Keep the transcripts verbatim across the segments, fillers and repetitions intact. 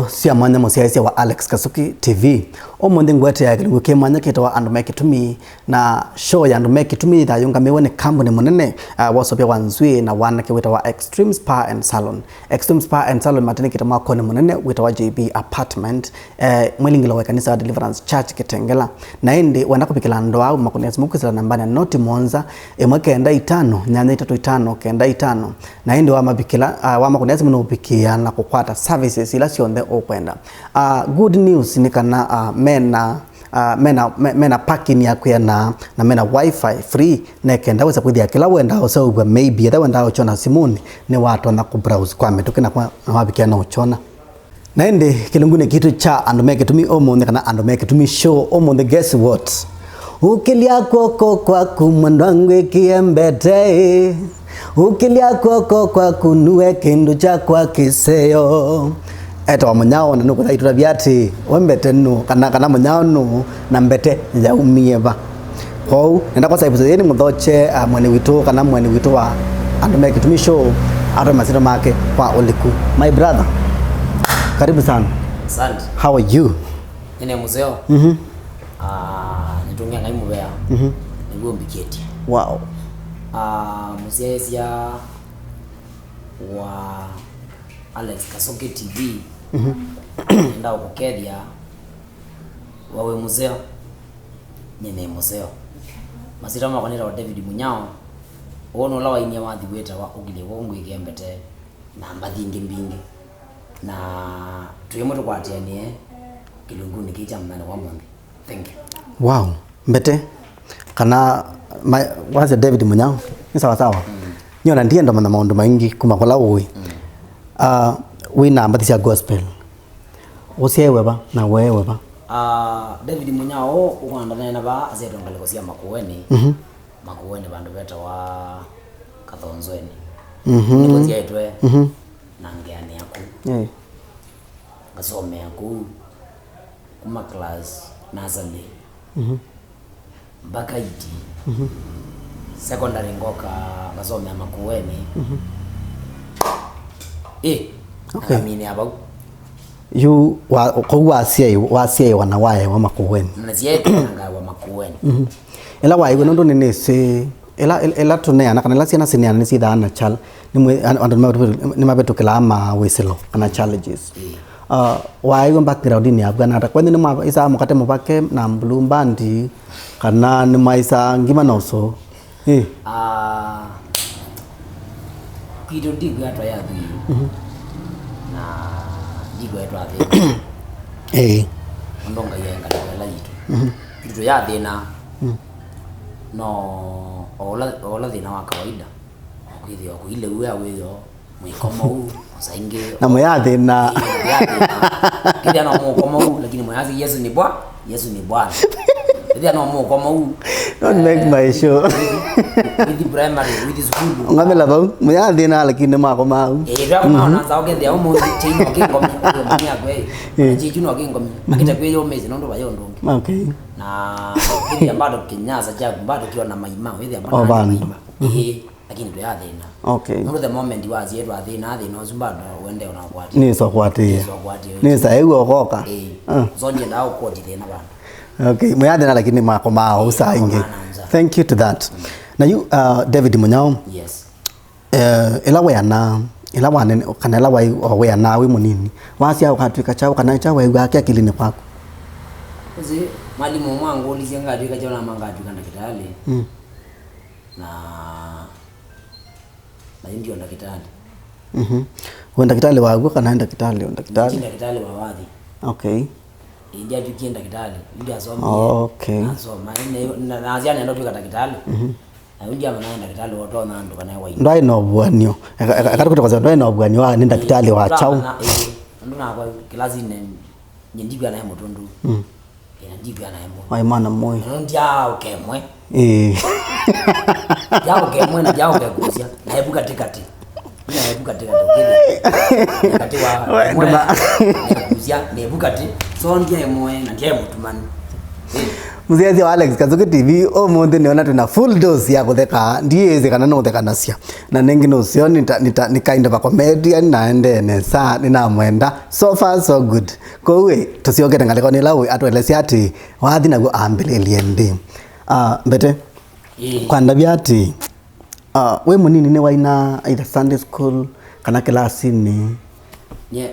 Sya mwanya mũsyaĩĩsya wa Alex Kasuki T V. Ũmũnthĩ ngũetea kĩlungu kĩ mwanya kĩtawa Andũ me Kĩtumi, na show ya Andũ me Kĩtumi yĩthaa yũngamĩwe nĩ kambuni mũnene, uh, wa ũseũvya wa nzw'ĩĩ na wanake wĩtawa Extreme Spa and Salon. Extreme Spa and Salon matandĩkĩte mwakonĩ mũnene wĩtawa J B Apartment, eh, mwĩlingĩlo wa ĩkanisa wa Deliverance Church Kitengela. Na ĩndĩ wenda kũvikĩla andũ aa, makũnĩa simũ kwĩsĩla nambanĩ ya noti mũonza, ĩmwe kenda itano, nyanya itatũ itano, kenda itano. Na ĩndĩ wamavikĩla, ah, wamakũnĩa simũ nũvikĩĩa na kũkwata services ila syonthe ũkwenda. Ah, good news nĩ kana, ah, mena, ah, mena, me- mena parking ya kwĩanaa na mena wifi free, na kenda wĩsa kwĩthĩa kĩla wendaa ũseũvw'a, maybe etha wendaa ũkyona simũnĩ, nĩwatonya kũbrowse kwa mĩtũkĩ na kwa- na wavikĩa no ũkyona. Na ĩndĩ kĩlungunĩ kitũ kya Andũ me Kĩtumi ũmũnthĩ, kana Andũ me Kĩtumi show ũmũnthĩ, guess what? Ũkĩlya kw'oko kwaku mwendwa ngwĩkĩe mbete, ũkĩlya kw'oko kwaku nue kĩndũ kyakwa kĩseo. Etawa Mũnyao na nũkũthaitũtavya atĩ we mbete nũ, kana, kana Mũnyao nũ, na mbete yaumie va? Kwoou nenda kwasa ĩvuso yĩĩ nĩmũthokye, ah, mwene witũ kana mwene witũ wa Andũ me Kĩtumi show atwe masyĩtwa make kwa ũliku. My brother, karibu sana. Asante. How are you? Nĩ mũseo. Mhm. Ah, nĩtũngĩa Ngai mũvea. Mhm. Nĩw'o mbikĩtye. Wow. Ah, mũsyaĩĩsya wa Alex Kasuki T V. Mhm. Nenda ũkũkethya. We wĩ mũseo? Nyie nĩ mũseo. Masyĩtwa makwa nĩtawa David Mũnyao. Ũũ nĩ ũla wainie wathi wĩtawa Ũkĩlye Kw'oko Ngwĩkĩe Mbete, na mbathi ingĩ mbingĩ. Na twĩ amwe tũkwatĩanĩe kĩlungunĩ kĩĩ kya mũthenya wa ũmũnthĩ. Thank you. Wow, mbete. Kana ma- wasya David Mũnyao, nĩ sawa sawa. Mm. Nyie ona ndienda mana maũndũ maingĩ kuma kũla ũĩ. Mm. Ah, wĩ na mbathi sya gospel. Ũsyaĩwe va na weewe va? Ah, David Mũnyao ũkwandanene vaa asyaĩtwe ngalĩko sya Makueni. Mhm. Makueni vandũ vetawa Kathonzweni. Mhm. Nĩkũsyaĩtwe. Mhm. Na ngeanĩa kũu. Eh. Ngasomea kũu kuma class nursery. Mhm. Mbaka iti. Mhm. Secondary ngoka ngasomea Makueni. Mhm. Ĩ, okay. Nakaminĩa vau. Yu wa- kũu wasyaĩ- wasyaĩwa na waewa Makueni? Nasyaĩtwe na ngaewa Makueni. Mhm. Ĩla waĩw'e nũndũ nĩnĩsĩ ĩla, ĩla, ĩla tũneana kana ĩla syana sineana nĩsyĩthaa na chal- nĩmwĩ- an- andũ nĩmavĩtũkĩlaa mawĩsĩlo kana challenges. Ĩ. Uh, waĩw'e backgroundinĩ yaku kana ata? Kwenyu nĩmwaisaa mũkate mũvake na blue band, kana nĩmwaisaa ngima na ũsũũ? Ĩ. Ah, kwitũ ndikwĩatwa yathwii. Mhm. Na ndikwĩatwa thĩna. Ĩ. Ũndũ Ngai aenganĩte ĩla yitũ. Mhm. Kwitũ tũyathĩna. Mm. No o ũla, o ũla thĩna wa kawaida. Kwĩthĩwa kũilew'a wĩyo. Mwĩkomou, osa ingĩ. Na mũyathĩna. Ĩĩ, mũyathĩna. Kĩthĩa no mũkomou, lakini mũyasi Yesu ni Bwa-, Yesu ni Bwana. Kĩthĩa no mũkomou. Don't make my show. With, with primary, with school. Ngamĩla vau, mũyathĩna lakini nĩmwakomaa. Eh, ndio maana sasa ukethĩa ũmũnthĩ, chain wa kĩngomi, ũmũmĩa kweli. Eh. Chichu no kĩngomi. Akita kwĩ yo mezi, no ndo vayo ndongi. Okay. Na kĩthĩa bado kinyasa cha bado kiona maima, kĩthĩa bado. Oh, bado bana. Maima. Eh. Lakini tũyathĩna. Okay. Nũndũ the moment wasie twathĩna, thĩna ũsu bado ũendee na ũkwatĩe. Nĩsa ũkwatĩe. Nĩsa ũkwatĩe. Nĩsa ĩw'a ũkoka. Ĩĩ. Ah. So ndiendaa ũkoti thĩna vandũ. Okay, mũyathĩna lakini mwakomaa ũu saa ingĩ. Mwakomaa na nza. Thank you to that. Mm. Na yu, uh, David Mũnyao. Yes. Eh, ĩla wĩana, ĩla wanene, kana ĩla waĩ o wĩana wĩ mũnini, wasya ũkatw'ĩka kyaũ, kana kyaũ weew'aa kĩ akilinĩ kwaku? Ũsĩ, mwalimũ ũmwe angũlisye ngatw'ĩka kyaũ, nama ngatw'ĩka ndakĩtalĩ. Mm. Na, na yu ndio ndakĩtalĩ. Mhm. Wĩ ndakĩtalĩ wa w'o kana ndakĩtalĩ, ndakĩtalĩ? Nĩ ndakĩtalĩ wa wathi. Okay. Ĩĩ, ndyatw'ĩkie ndakĩtalĩ, yu ndyasomie. Oh, okay. Nasoma, na, na, nasya nenda ũtw'ĩka ndakĩtalĩ. Mhm. Na yu ndyamanya ndakĩtalĩ ũtonya andũ kana waini. Ndwaĩ na ũvuan'yo. Eka, eka, eka tũkwĩte kwasya ndwaĩ na ũvuan'yo wa nĩ ndakĩtalĩ wa kyaũ. Ĩĩ, ndamanya, ĩĩ. Andũ nakwa kĩlasinĩ, nye ndikw'a naĩ mũtũndũ. Mm. Ĩna ndikw'a naĩ mũ. Waĩ mwana mũĩ. Na ndyaũka ĩmwe. Ĩĩ. Ndyaũka ĩmwe na ndyaũka ĩkũsya. Naĩ vu katĩkatĩ. Naĩ vu katĩkatĩ, ũkĩthĩa. Katĩ wa we, ĩmwe, nduma. Ĩkũsya, naĩ vu katĩ. So ndyaĩ mũĩ na ndyaĩ mũtumanu. Ĩĩ. Mũsyaĩĩsya wa Alex Kazuki T V, ũmũnthĩ nĩona twĩna full dose ya kũtheka. Ndiĩsĩ kana nũthekanasya. Na nĩngĩ nũseo nĩ ta, nĩ ta, nĩ kind of a comedian, na endee nesa, nĩnamwenda. So far, so good. Kwoou, ĩ, tũsyokete ngalĩkonĩ ĩla wĩ, atũelesya atĩ wathi naw'o ambĩlĩlye ndĩ. Ah, Mbete, Ĩĩ. Kwandavya atĩ, ah, wĩ mũnini nĩwainaa either Sunday school kana kĩlasinĩ? Nye,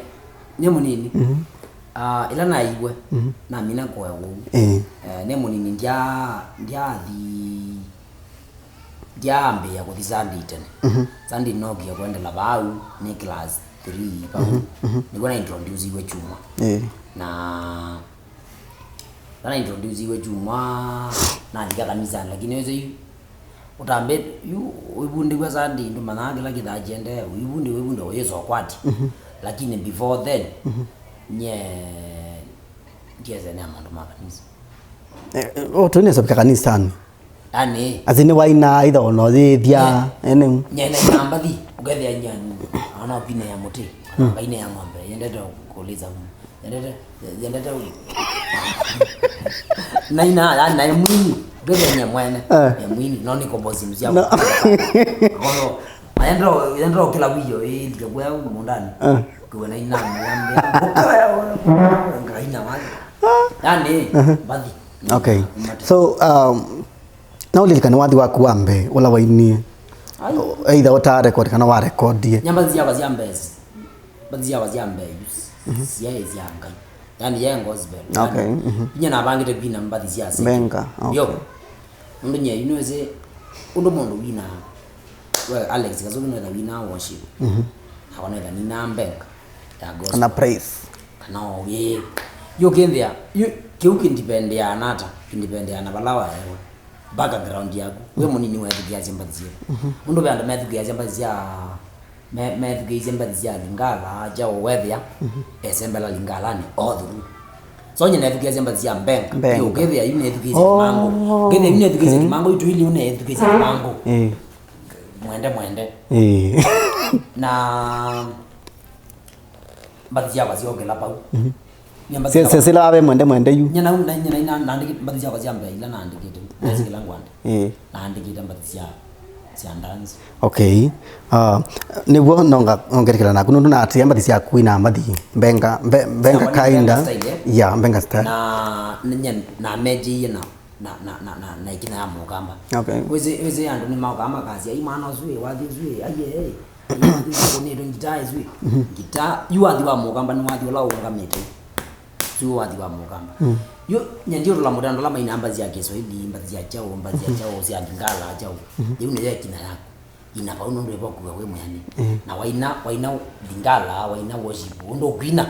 nĩ mũnini. Mhm. Ah, ĩla naiwe, Mhm. namina kũea ũu. Ĩĩ. Eh, nĩ mũnini ndya, ndyathi, ndyaambĩĩa kũthi Sunday tene. Mhm. Sunday nookie kwendela vau, nĩ class three vau. Mhm, mhm. Nĩw'o na introduciwe kyumwa. Ĩĩ. Na Na introduciwe kyumwa, nalika kanisanĩ, lakini wĩsĩ yu, ũtambe, yu, ũivundĩw'a Sunday, ndũmanyaa kĩla kĩthaa kĩendee, ũivundĩw'a, ũivundĩw'a, ũyĩsa ũkwati. Mhm. Lakini before then, Mhm. nye, ndiesene ya maũndũ ma kanisa. Eh, eh, oh, tũinesa vika kanisanĩ. Yani. Asi nĩwainaa either ona ũyĩthya, Nye- ene. Nye nainaa mbathi, ũkethĩa nyani, ana kwinea mũtĩ, Mm. kana kainea ng'ombe, yendete kũlĩsa, yendete, yendete u-, nainaa, yani, naĩ mwini, ũkethĩa nye mwene, Eh. e mwini, no nĩ kombosi mzia. No. Kono, ayendro, yendro kila wiyo, ĩlike kwa mũndani. Eh. Kwa nainaa, nainaa, ngaina wani. Yani, Uh-huh. mbathi. Okay. Mate. So, um, no ũlilikane wathi waku wa mbee, ũla wainie? Ai. Either ũta record kana warekodie? Nya mbathi syakwa sya mbee. Mbathi syakwa sya mbee, Mhm. syaĩ sya Ngai. Yani, ye gospel. Okay, Yani, mhm. Inya navangĩte kwina mbathi sya seke. Benga, okay. Yo. Ũndũ nye, you know, ĩsĩ, ũndũ mũndũ wina, we, Alex Kazuki, no wina worship. Mhm. Nakwa no nina benga ya gospel. Kana praise. Kana oĩ. Yu kĩnthĩa, yu, kĩu kĩndipendeaa nata, kĩndipendeaa na vala waewa. Background yaku. Wĩ mũnini wethukĩasya mbathi syĩva? Mhm. Ũndũ ve andũ methukĩasya mbathi sya, me-, methukĩisye mbathi sya Lingala, kyaũ wethĩa, Mhm. esembela Lingalanĩ all through. So nye nethukĩasya mbathi sya Mbenga. Mbenga. Yu kĩthĩa yu nethukĩisye Oh, Kimangũ. Kĩthĩa yu nethukĩisye okay. Kimangũ, yu tũili yu nethukĩisye Kimangũ. Eh. Mwende, mwende. Eh. Na mbathi syakwa syokĩla vau. Mhm. Nya mbathi Sya- syakwa- sya- sila wawe mwende mwende yu. Nya na, na, nya na, na, naandĩkĩte mbathi syakwa sya mbee ila naandĩkĩte. Mhm. Ndesikĩla ngwandĩ. Eh. Naandĩkĩte mbathi sya, sya dance. Okay. Ah, nĩw'o nonga, nongetikĩla naku nũndũ naatĩĩa mbathi syaku ina mbathi mbenga, mbe-, mbenga Syakwa nĩ kainda. Mbenga style, eh? Yeah, mbenga style. Na, na, nya, na mejĩie na na, na, na, na, na ĩkinya ya mũkamba. Okay. Wĩsĩ, wĩsĩ andũ nĩmaũkaa makasya, "Ĩ mwana ũsu ĩ, wathi ũsu ĩ, aiee, ĩ, wathi ũsu ũkũnĩtwe ngitaa ĩsu ĩ." Mhm. Ngitaa, yu wathi wa mũkamba nĩ wathi ũla ũũngamĩte. Ũsu wathi wa mũkamba. Mm. Yu, nye ndiũtũla mũtandũ ala maina mbathi sya Kiswahili, mbathi sya kyaũ, mbathi sya Mhm. kyaũ, sya Lingala, kyaũ. Mhm. Yĩu nĩyo ĩkinya yaku. Ina vau nũndũ ĩvo kũw'a wĩ mwĩani. Mm. Na waina, waina Lingala, waina worship, ũndũ ũkwina,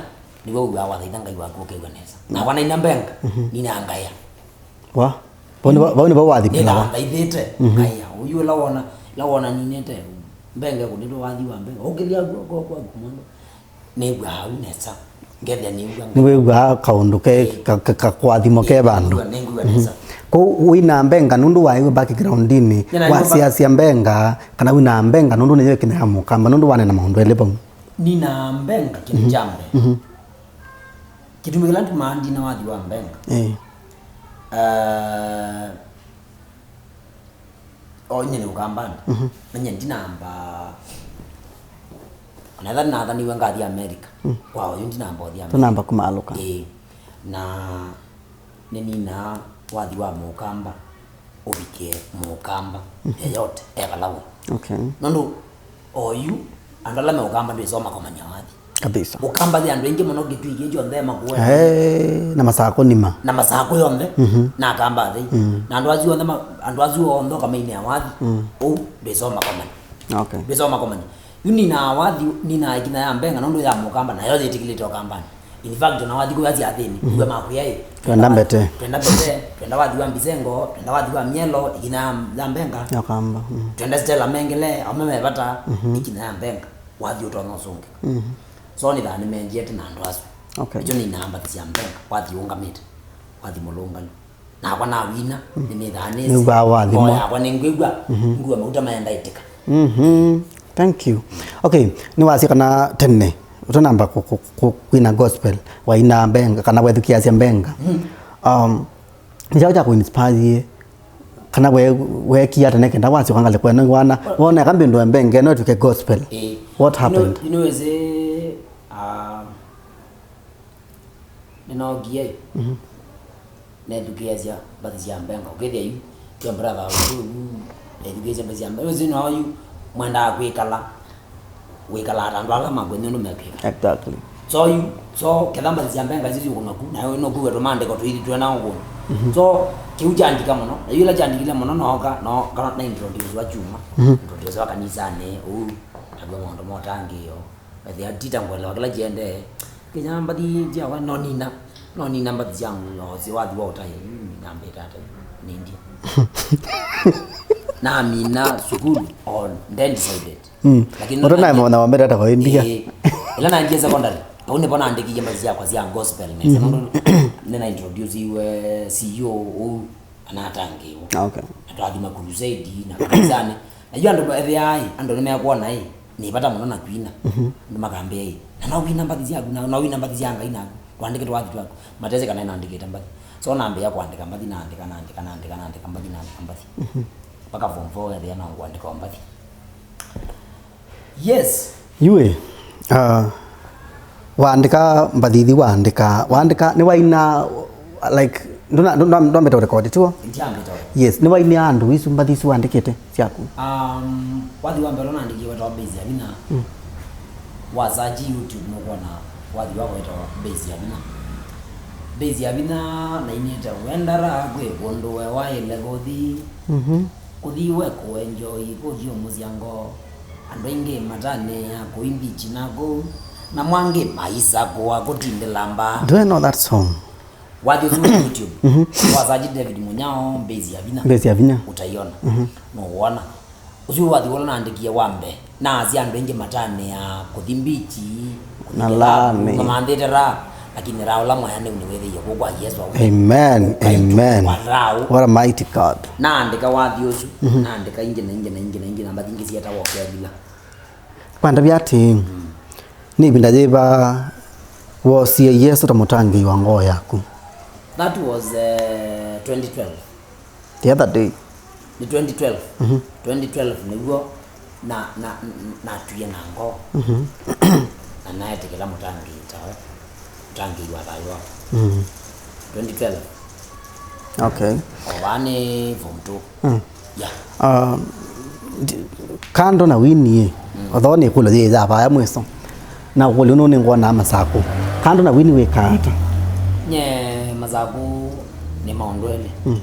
nĩw'o wĩw'aa wathaitha Ngai waku ũkew'a nesa. Na wanaina mbenga, Mhm. ninangaĩa. Wa? Vau nĩ va-, vau nĩ vau wathimĩlawa. Nĩthangaithĩte, Mhm. ngaĩa. Ũyu ĩla wona, ĩla wona ninĩte mbenga kũnĩtwe wathi wa mbenga. Ũkĩlya kw'oko kwaku mwana. Nĩw'aa au nesa. Ngethĩa nĩw'a. Nĩwĩw'aa kaũndũ ke, Ĩĩ. ka, ka, ka kũathimo ke Ĩĩ, vandũ. Nĩngw'a, nĩngw'a Mhm. nesa. Kwoou wĩna mbenga nũndũ waĩ background-inĩ, Nĩna nyũmba. Wasiasya mbenga, kana wĩna mbenga nũndũ nĩyo ĩkinya ya mũkamba, nũndũ wanena maũndũ elĩ vau. Nina mbenga kĩndũ Mhm. kya mbee. Mhm. Kĩtumi kĩla ntumaa ndina wathi wa mbenga. Ĩĩ. Eh, o nye nĩ ũkambanĩ. Mhm. Na nye ndinamba, ona ĩla nĩnathaniwe ngathi America, Mm. kwa oyu ndinamba ũthi America. Tũnamba kũmalũka. Ĩĩ. Na nĩninaa wathi wa mũkamba, ũvikĩe mũkamba, Mhm. yeyote, e vala wĩ. Okay. Nũndũ oyu, andũ ala me ũkamba ndwĩsoma kũmanya wathi. Kabisa. Ũkamba yĩ andũ aingĩ mũno kĩtui kĩĩ kyonthe makũe. Eh, na masakũ nima. Na masakũ yonthe, Mhm. na akamba athei. Mm. Na andũ asu onthe ma-, andũ asu onthe ũkamainĩa wathi, Mm. ũu ndwĩsoma kũmanya. Okay. Ndwĩsoma kũmanya. Yu nina wathi, nina ĩkinya ya mbenga, nũndũ ya mũkamba, nayo yĩtĩkĩlĩte ũkambanĩ. In fact, ona wathi kũya syathĩnĩ, Mhm. iwe makwĩa ĩ. Twenda mbete. Twenda mbete, twenda wathi wa mbisengo, twenda wathi wa mielo, ĩkinya ya, ya mbenga. Ya kamba, mm. Twenda Stella Mengele, aume me vata, Mhm. ĩkinya ya mbenga. Wathi ũtonya ũsũngĩka. Mhm. So nĩthaa nĩmendiete na andũ asu. Okay. Nĩkyo nĩinaa mbathi sya mbenga, wathi ũngamĩte, wathi mũlũngalu. Nakwa nawina, Mm. nĩnĩthaa nĩsĩ. Nĩw'aa wathimwa. Ngoo yakwa nĩngwĩw'a, Mhm. ngw'a mauta maenda ĩtĩka. Mhm. Thank you. Okay, nĩwasya kana tene, ũtanamba kũ-, kũ-, kũ-, kwina gospel, waina mbenga, kana wethukĩasya mbenga. Mm. Um, Nĩ kyaũ kya kũinspire kana we-, weekie ata nĩ kenda wasyoka ngalĩko ĩno wana wona eka mbĩndũ mbenge no ĩtuĩke gospel? Ĩĩ. What happened? You know, you know, ĩsĩ, ah, nĩnookie, mhm, nethukĩĩasya mbathi sya mbenga. Ũkethĩa yu, twĩ brother ũsu, nethukĩĩasya mbathi sya mbenga. Ũsu no yu mwendaa kwĩkala, wĩkalaa ta andũ ala makwenyu nũmekwĩka. Exactly. So yu, so ketha mbathi sya mbenga isu syũkũna ku, nayo no kuwe tũmaandĩko tũithi twena ũkũna. Mhm. So kĩu kyandika mũno, na yu ĩla kyandikile mũno, nooka, no, kana na introduce wa kyuma. Mhm. Introduce wa kanisanĩ, ũu, tavyo maũndũ motangĩĩo. Ethĩa tita ngũelewa kĩla kĩendee. Kĩnya mbathi syakwa nonina, nonina mbathi sya mũosi wathi wa ũtaĩ, mm, nambĩte ata, nĩndie. Namina sukulu, on then decided. Mm. Lakini ũtanae mona wambĩte ata kwa India. Eh, ĩla naendie secondary, vau nĩvo naandĩkĩie mbathi syakwa sya gospel nesa. Mm-hmm. Nũndũ nĩna introduce iwe C E O ũu, anatangĩĩwa. Okay. Na twathi ma crusade na kanisani. Na yu andũ ethĩaa ĩ, andũ nĩmekwona ĩ, nĩ vata mũno na kwina. Mhm. Andũ makambĩa ĩ, na no wina mbathi syaku, na no wina mbathi sya Ngai naku. Twandĩke twathi twaku. Matesĩ kana nĩnaandĩkĩte mbathi. So nambĩĩa kũandĩka mbathi, naandĩka, naandĩka, naandĩka, naandĩka mbathi, naandĩka mbathi. Mhm. Mpaka form four ethĩa no ngũandĩka o mbathi. Yes. Yu ĩ, uh, waandĩka mbathi ithi waandĩka, waandĩka, nĩwaina, like, ndũna-, ndũna-, ndwambĩte ũrekodi, tiw'o? Ndyambĩte. Yes, nĩwainĩa andũ isu mbathi isu waandĩkĩte syaku? Um, wathi wa mbee ũla naandĩkie wetawa Base ya Vinya. Mm. Wasachi YouTube nũkwona wathi wakwa wetawa Base ya Vinya. Base ya Vinya nainĩte, wendara kwĩ kũndũ we waĩle kũthi. Mhm. Kũthi we kũenjoy, kũthi ũmũsya ngoo. Andũ aingĩ matanĩĩa kũi mbichi na kũu, na mangĩ maisakũa kũtindĩla mbaa. Do I know that song? Wathi ũsu YouTube. Mhm. Wasachi David Munyao, Base ya Vinya. Base ya Vinya. Ũtaiona. Mhm. Nũwona. Ũsu wathi ũla naandĩkie wa mbee. Naasya andũ aingĩ matanĩaa kũthi mbichi, na laa, mamanthĩte raha, lakini raha ũla mwaya nĩu nĩwĩthĩie kũu kwa Yesũ. Amen. Amen. Wa thayũ. What a mighty God. Naandĩka wathi ũsu, mhm, naandĩka ingĩ na ingĩ na ingĩ na ingĩ, na mbathi ingĩ syetawa ũkethila. Kwandavya atĩĩ, mm, nĩ ĩvinda yĩva woosie Yesũ ta mũtangĩĩi wa ngoo yaku? That was, eh, twenty twelve. The other day. Nĩ twenty twelve. Mhm. Twenty twelve nĩw'o na, na, na, natwie na ngoo. Mhm. Na naetĩkĩla mũtangĩĩi tawe, mũtangĩĩi wa thayũ wakwa. Mhm. Twenty twelve. Okay. O vaa nĩ form two. Mm. Yeah. Um, ndi-, kando na wini ĩ, mm, although nĩ ĩkũlyo yĩ ya vaya mwĩso, na ũkũlyo nũ nĩngwonaa Masakũ. Kando na wini wĩkaa ata? Nye Masakũ nĩ maũndũ elĩ. Mm.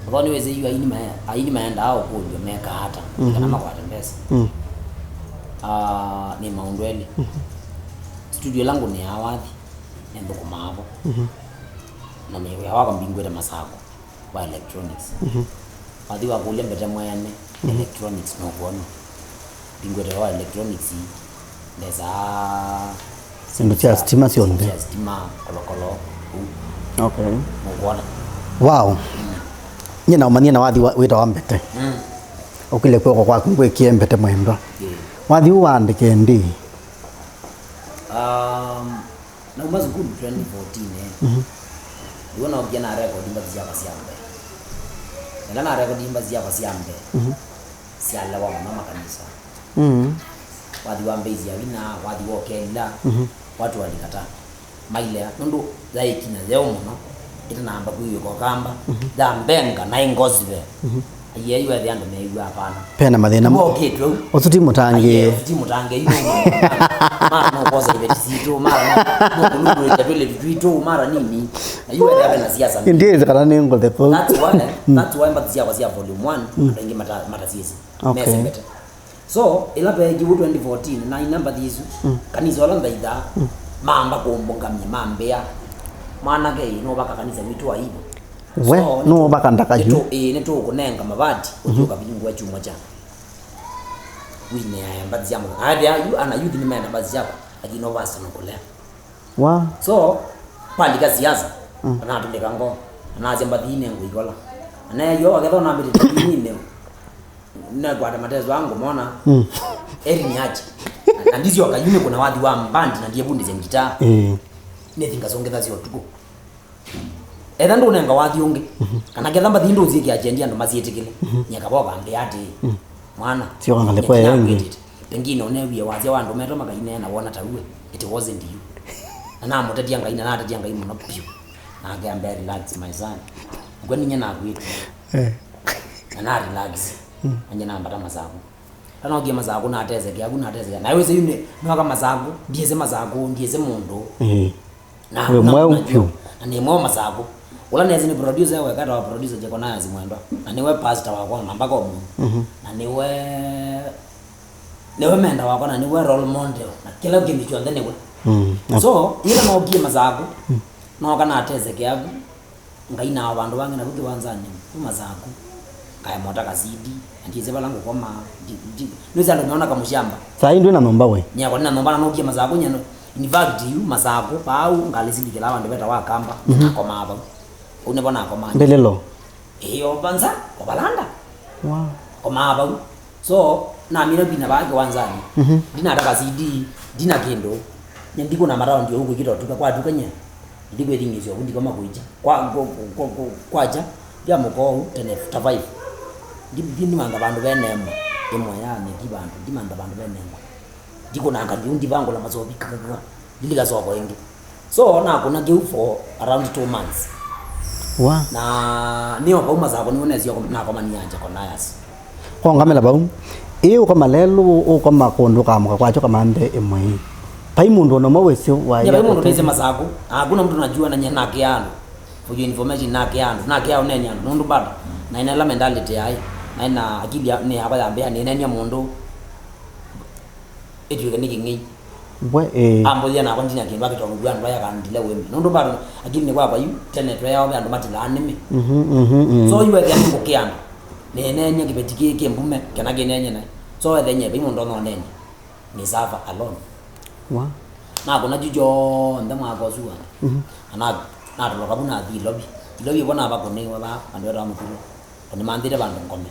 Although nĩwĩsĩ yu aini mae-, aini maendaa ũkũlyo mekaa ata, mhm, kana makwate mbesa. Mm. Ah, nĩ maũndũ elĩ. Mhm. Studio ĩla ngũnĩaa wathi, nĩnthũkũmaa vo. Mhm. Na nĩ wĩa wakwa mbingwĩte Masakũ wa electronics. Mhm. Wathi wakũlya mbete mwene, mhm, electronics nũkwona. Mbingwĩte wa electronics, ndesaa syĩndũ sya stima syonthe. Sya stima, kolokolo, ũu. Okay. Nũkwona. Wow. Mm. Nyie naũmanyie na wathi wa-, wĩtawa mbete. Mm. Ũkĩle kw'oko kwaku ngwĩkĩe mbete mwendwa. Yeah. Wathi ũũ waandĩke ndĩ? Um, Nauma sukulu twenty fourteen, eh. Mhm. Nĩw'o nookie na record mbathi syakwa sya mbee. Ĩla na record mbathi syakwa sya mbee, mhm, syalewa mũno makanisa. Mhm. Wathi wa Base ya Vinya, wathi wa ũkelila, mhm, watu walikata. Mailea, nũndũ yaĩ ĩkinya yeũ mũno, ĩtanamba kwĩw'ĩka Ũkamba, mhm, ya mbenga na ĩ gospel. Mhm. Aiee, yu ethĩa andũ meew'a, hapana. Pena mathĩna. Mokĩtwe u. Ũsu ti mũtangĩĩo. Aiee, ũsu ti mũtangĩĩo. Yu no ma-, ma-, no kwosa iveti sitũ, mara no, no kũlundũlĩsya twĩlĩtu twitũ, mara nini. Na yu ethĩa pena siasa. Ndiĩsĩ kana nĩ ngũthepa. That's why, mm, that's why mbathi syakwa sya volume one, mm, andũ aingĩ mata-, matasyĩsĩ. Okay. Mese mbete. So, ĩla veekiw'e twenty fourteen, naina mbathi isu, mm, kanisa ũla nthaithaa, mm, mamba kũmbũngamya, mambĩa, "Mwanake ĩ, nũvaka kanisa witũ wa Ivo." We, so, nũvaka ndaka yu? Nĩtũ-, ĩĩ, nĩtũkũnenga mavati, ũthi, mhm, ũkavingũa kyumwa kya. Winĩae mbathi sya mũthenya. Athĩa, yu, ana youth nĩmenda mbathi syakwa, lakini no pastor nũkũlea. Wa? So, kwalika siasa, mm, anatũlĩka ngoo, anasya mbathi ii nĩngũikola. Aneyua wakethwa nambĩte tĩninĩ, nekwata mateso aa ngũmona, mm, eri nĩache. Na ndisyoka yu nĩkũna wathi wa mbandi na ndievundĩsya ngitaa. Mm. Nĩthi ngasũngĩthasya ũtukũ. Etha ndũnenga wathi ũngĩ, kana ketha mbathi ndũsiĩkĩa kyendi andũ masyĩtĩkĩle, nyie kavoka mbĩa atĩĩ, "Mwana, sio angalia kwa nyie yeye. Pengine ũnewie wasya wa andũ metwa makaineena wona ta uwe, it wasn't you." Na namũtetia Ngai, na natetia Ngai mũno piũ. Nake ambĩa, "Relax, my son. Ngwe ninye nakwĩtie." Eh. Na na relax. Anye nambata Masaku. Anokie Masaku, nateseke aku, nateseke. Na wĩsĩ yu nĩ, nĩwaka Masaku, ndiĩsĩ Masaku, ndiĩsĩ mũndũ. Eh. Na, wĩ na, mweu na, vyũ. Na nĩ mweu Masaku. Ũla nesi nĩ producer weka, ta wa producer Jeconias Mwendwa. Na nĩwe pastor wakwa, na mpaka ũmũnthĩ. Mhm. Na nĩwe, nĩwe mentor wakwa, na nĩwe role model. Na kĩla kĩndũ kyonthe nĩwe. Mm. So, yĩla nookie Masaku, nooka nateseke aku. Ngai na vandũ vangĩ navu kĩwanzanĩ, kuma Masaku. Kaemota ka C D, na ndiĩsĩ vala ngũkoma, ndi, ndi, nĩwĩsĩ andũ meona kamũshamba. Saa hii ndwĩ na nyũmba we? Nyakwa nĩ na nyũmba na nookie Masaku nyeno. In fact, yu Masaku, vau, ngalĩsilĩkĩla vandũ vetawa Kamba, mhm, nakomaa vau. Vau nĩvo nakomaa. Mbĩlĩlo? Ĩĩ, o vanza, o valanda. Wow. Komaa vau. So, namina vina vaa kĩwanzanĩ. Mhm. Ndinataka C D, ndina kĩndũ. Nye ndikũna mataondi ũu kwĩkĩta ũtuka, kwa tuka nye. Ndikwĩthing'ĩsya ũu, ndikoma kũikya. Kwa, kwa, kwa, kwa, kwakya, ndya mũkoo ũu, tene, ta five. Ndi, ndi, ndimantha vandũ vene ĩmwe. Ĩmwe ya neti vandũ, ndimantha vandũ vene ĩmwe. Ndikũnanga kĩu, ndivangũla masovi, kakakaka. Ndilika soko ĩngĩ. So, nakũna kĩu for around two months. Wa? Na nĩo vau Masaku nĩw'o nesie nakomania Jeconias. Kongamela vau. Ĩ ũkoma lelũ, ũkoma kũndũ ũkaamũka kwakyo kamanthe ĩmwe. Vai mũndũ ona ũmwe wĩsĩ wa. Nye vai mũndũ nĩsĩ Masaku. Hakuna mtu najua na nye nakĩa andũ. For your information, nakĩa andũ. Nakĩa ũneni andũ. Nũndũ bado. Na ĩna ĩla mentality yaĩ. Na ĩna akili ya, nĩ yakwa ya mbĩa, nĩnenia mũndũ. Ĩtw'ĩke nĩ kĩng'ei. Mbwe, ĩĩ. Ambũthĩa nakwa ndina kĩndũ akĩtongw'a andũ aya kandile wĩmbi. Nũndũ bado akili nĩ kwakwa yu, tene tweeawa ve andũ matilaa nĩmĩ. Mhm, mhm, mhm. So yu ethĩa nĩ ngũkĩa andũ. Nĩneeny'a kĩveti kĩĩ kĩ mbume, kana kĩneeny'e naĩ. So ethĩa nye, vai mũndũ ononenye. Nĩ suffer alone. Wa? Nakũna kyu kyonthe mwaka ũsu wa. Mhm. Na na-, natoloka vu nathi Ilovi. Ilovi vo navakũnĩiwe va, andũ etawa Mũturo. Kũnĩmanthĩte vandũ ngome,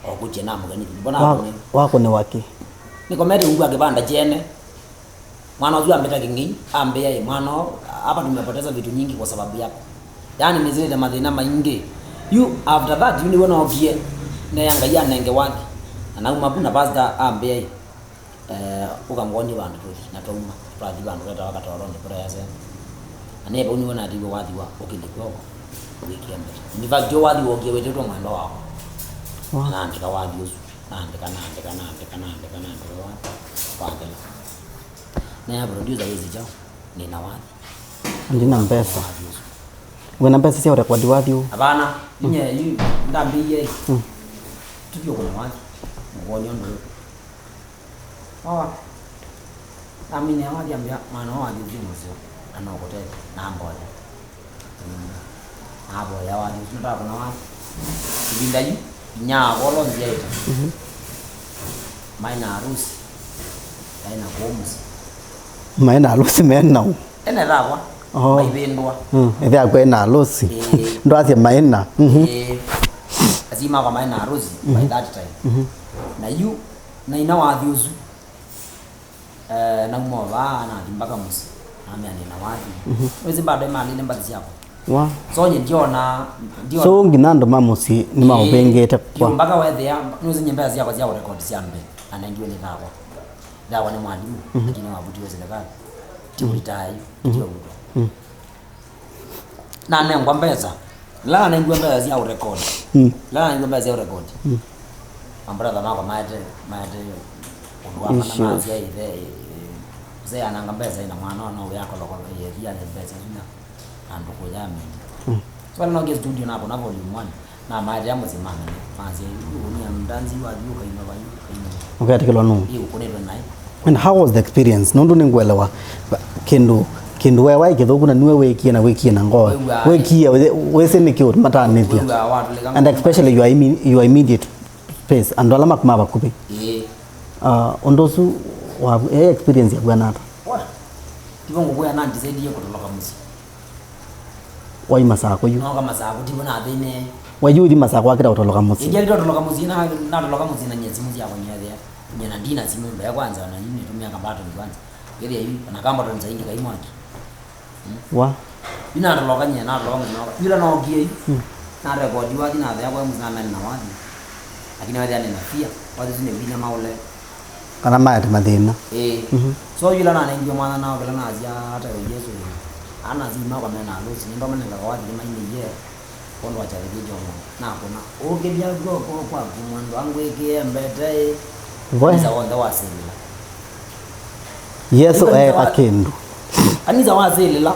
o kũkye na mũgeni. Mbona wa-, akũnĩ-, wakũnĩwa kĩ? Nĩkomete ungu wa kĩvanda kyene. Mwana ũsu ambĩta kĩng'ei, ambĩa, "Ĩ, mwana, hapa tumepoteza vitu nyingi kwa sababu yako." Yaani, nĩsĩlĩte mathĩna maingĩ. Yu, after that, yu nĩw'o nookie, neya Ngai anenge wathi. Na nauma vu na pastor ambĩa, "Ĩ, Eh, ũka ngwonie vandũ tũthi, na twauma, twathi vandũ vetawa Katoroni, kũraya Senga. Na nĩ vau nĩw'o natiwe wathi wa ũkĩlĩ kw'oko, wĩkĩa mbee. In fact, yo wathi wookie wĩtĩtwe mwendwa wakwa. Wow. Na naandĩka wathi ũsu, naandĩka, naandĩka, naandĩka, naandĩka, naandĩka, wa-, wathela. Neya producer, "Wĩsĩ kyaũ? Nĩ na wathi." Ndina mbesa. Wathi ũsu. Wĩna mbesa sya ũrekodi wathi ũũ? Hapana, inye yu ndambĩie. Mm. Tũthi ũkũne wathi, ngwonie ũndũ wĩkũ. Oa. Namine wathi ambĩa, "Mwana wa wathi ũsu mũseo, na no kũtethya." Na mboya. Mm. Navoya wathi ũsu, nĩtakũna wathi. Ĩvinda yu, inya akolo nzyaĩte. Mhm. Maĩ na harusi. Maĩ na kũũ mũsyĩ. Maĩ na harusi me naũ? Ene thakwa. Oh. Maivĩndũa. Mm, ĩthe akwa ena harusi. Ĩĩ. Ndwasya maĩ na. Mhm. Ĩĩ. Asyai makwa maĩ na harusi by that time. Mhm. Na yu, naina wathi ũsu. Eh, nauma o vaa, nathi mpaka mũsyĩ. Namea nĩ na wathi. Mhm. Wĩsĩ bado ĩmalĩle mbathi syakwa. Wa. So, nye ndiona, ndiona. So, nginya andũ ma mũsyĩ nĩmaũvĩngĩte kwa. Ĩĩ, mpaka wethĩa, nĩwĩsĩ nye mbesa syakwa sya ũrekodi sya mbee, nanengiwe nĩ thakwa. Thakwa nĩ mwalimũ, mhm, lakini wavutiwe serikali. Ti retire yu, ti ũvutwa. Mm. Nanengwa mbesa. Ĩla nanengiwe mbesa sya ũrekodi. Mm. Ĩla nanengiwe mbesa sya ũrekodi. Mm. Mambratha makwa maete, maete ũndũ wa mana. Issues. Masya ithe, eh, mzee ananga mbesa ina mwana no we akolokolo, ye thia mbesa isu na andũ kũya mĩndĩ. Mm. So, ĩla nokie studio nakũna volume one. Na maete mũsyĩ mamenye. Masya, "Yu nĩ andanzi wa yu kaino wa yu kaino." Ũketĩkĩlwa nũũ? Ĩ ũkũnĩtwe naĩ. And how was the experience? Nũndũ nĩngũelewa kĩndũ, kĩndũ wewa ĩ kĩthũku na nĩwe wĩkie na wĩkie na ngoo. Wĩw'a, wĩkie, wĩsĩ nĩkĩ ũmatanĩthya. Wĩw'a watũlĩka. And especially your imme-, your immediate space, andũ ala makumaa vakuvĩ. Ĩĩ. Ah, ũndũ ũsu wa, eh, experience yaku ĩana ata? Wa. Tivo ngũkwĩa na ndisaidie kũtoloka mũsyĩ. Wai Masakũ yu. Noka Masakũ, tivo nathĩne. Wai yu uthi Masakũ wakĩta ũtoloka mũsyĩ. Ĩndĩ atoloka mũsyĩ, na, natoloka mũsyĩ na nyie simũ syakwa nyethĩa. Nyie na ndina simũ mbee kwanza, na yu nĩtũmĩa kambatoni kwanza. Kethĩa yu, na kambatoni saingi kai mwaki. Mm. Wa? Yu natolokany'e, natoloka mũthenya wa, yula nookie yu. Mm. Narekodi wathi nathea kwa mũsi namene na wathi. Lakini wethĩa nĩ na fear. Wathi ũsu nĩ vinya maũle. Kana maete mathĩna. Ĩĩ. Mhm. So yula nanengiwe mwana nao kĩla nasya ata we Yesu. Ana zima kwa mena alusi. Nĩndomanenga kwa wathi nĩmainĩie. Kwondũ wa kyathĩ kĩu kya ũmũnthĩ. Nakũna. Ũkĩlya kw'oko kwaku mwendwa ngwĩkĩe mbete ĩ. We. Nza wonthe wasĩlĩla. Yesu eeka kĩndũ. Kanisa wasĩlĩla.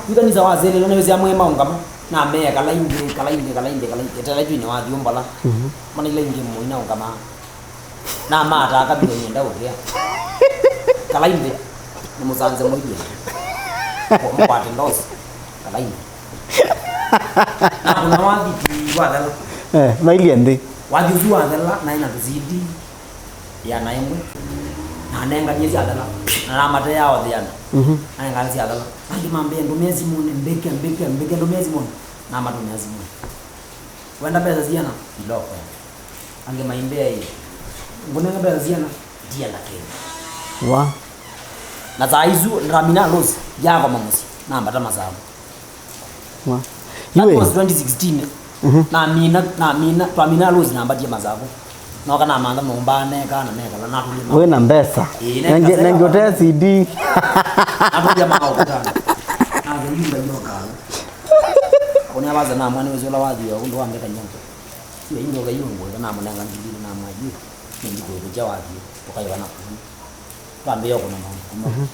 Yu kanisa wasĩlĩla nĩwĩsĩa mwĩ maũngama. Na mee kala ingĩ, kala ingĩ, kala ingĩ, kala ingĩ. Etela juu nĩ wathiũmbola. Mhm. Mana ila ingĩ mũi na ũngama. Na mata akabilo nyenda ũkĩa. Kala ingĩ. Nĩ mũsanze mũiye. Mũkwate ndosi. Kala ingĩ. Na kuna wathi ti wathela. Eh, mailie nthĩ. Wathi ũsu wathela, naĩ na tũsidi. Ĩana ĩmwe. Na anenganie syathela. Na namateaa othe ĩana. Mhm. Anenganie syathela. Angĩ mambĩa ndũmĩa simũnĩ, mbĩke, mbĩke, mbĩke, ndũmĩa simũnĩ. Namatũmĩa simũnĩ. Wenda mbesa siana? Iloko. Angĩ maimbĩa ĩ. Ngũnenga mbesa siana? Ndienda kĩndũ. Wa. Na saa isu ndamina loss, ndiakoma mũsyĩ. Nambata masavu. Wa. That was twenty sixteen. Mhm. Namina, namina, twamina loss nambatie masavu. Noka namantha nyũmba neka na nekala natũlima. Wĩ na mbesa. Ĩĩ, neka. Nengi, nengi ũte C D. Natũlima maũkũta. Na yumba yoka. Kũnĩa vaza namwa nĩwĩsĩ ũla wathiwe ũndũ wa mbeta nyongo. Sio indo kayo ngwĩka namũnenga ngili namwa yu. Nĩndikũĩkũkya wathiĩ. Ũkaiwa na kũu. Twambĩĩa kũna maũndũ kuma. Mhm.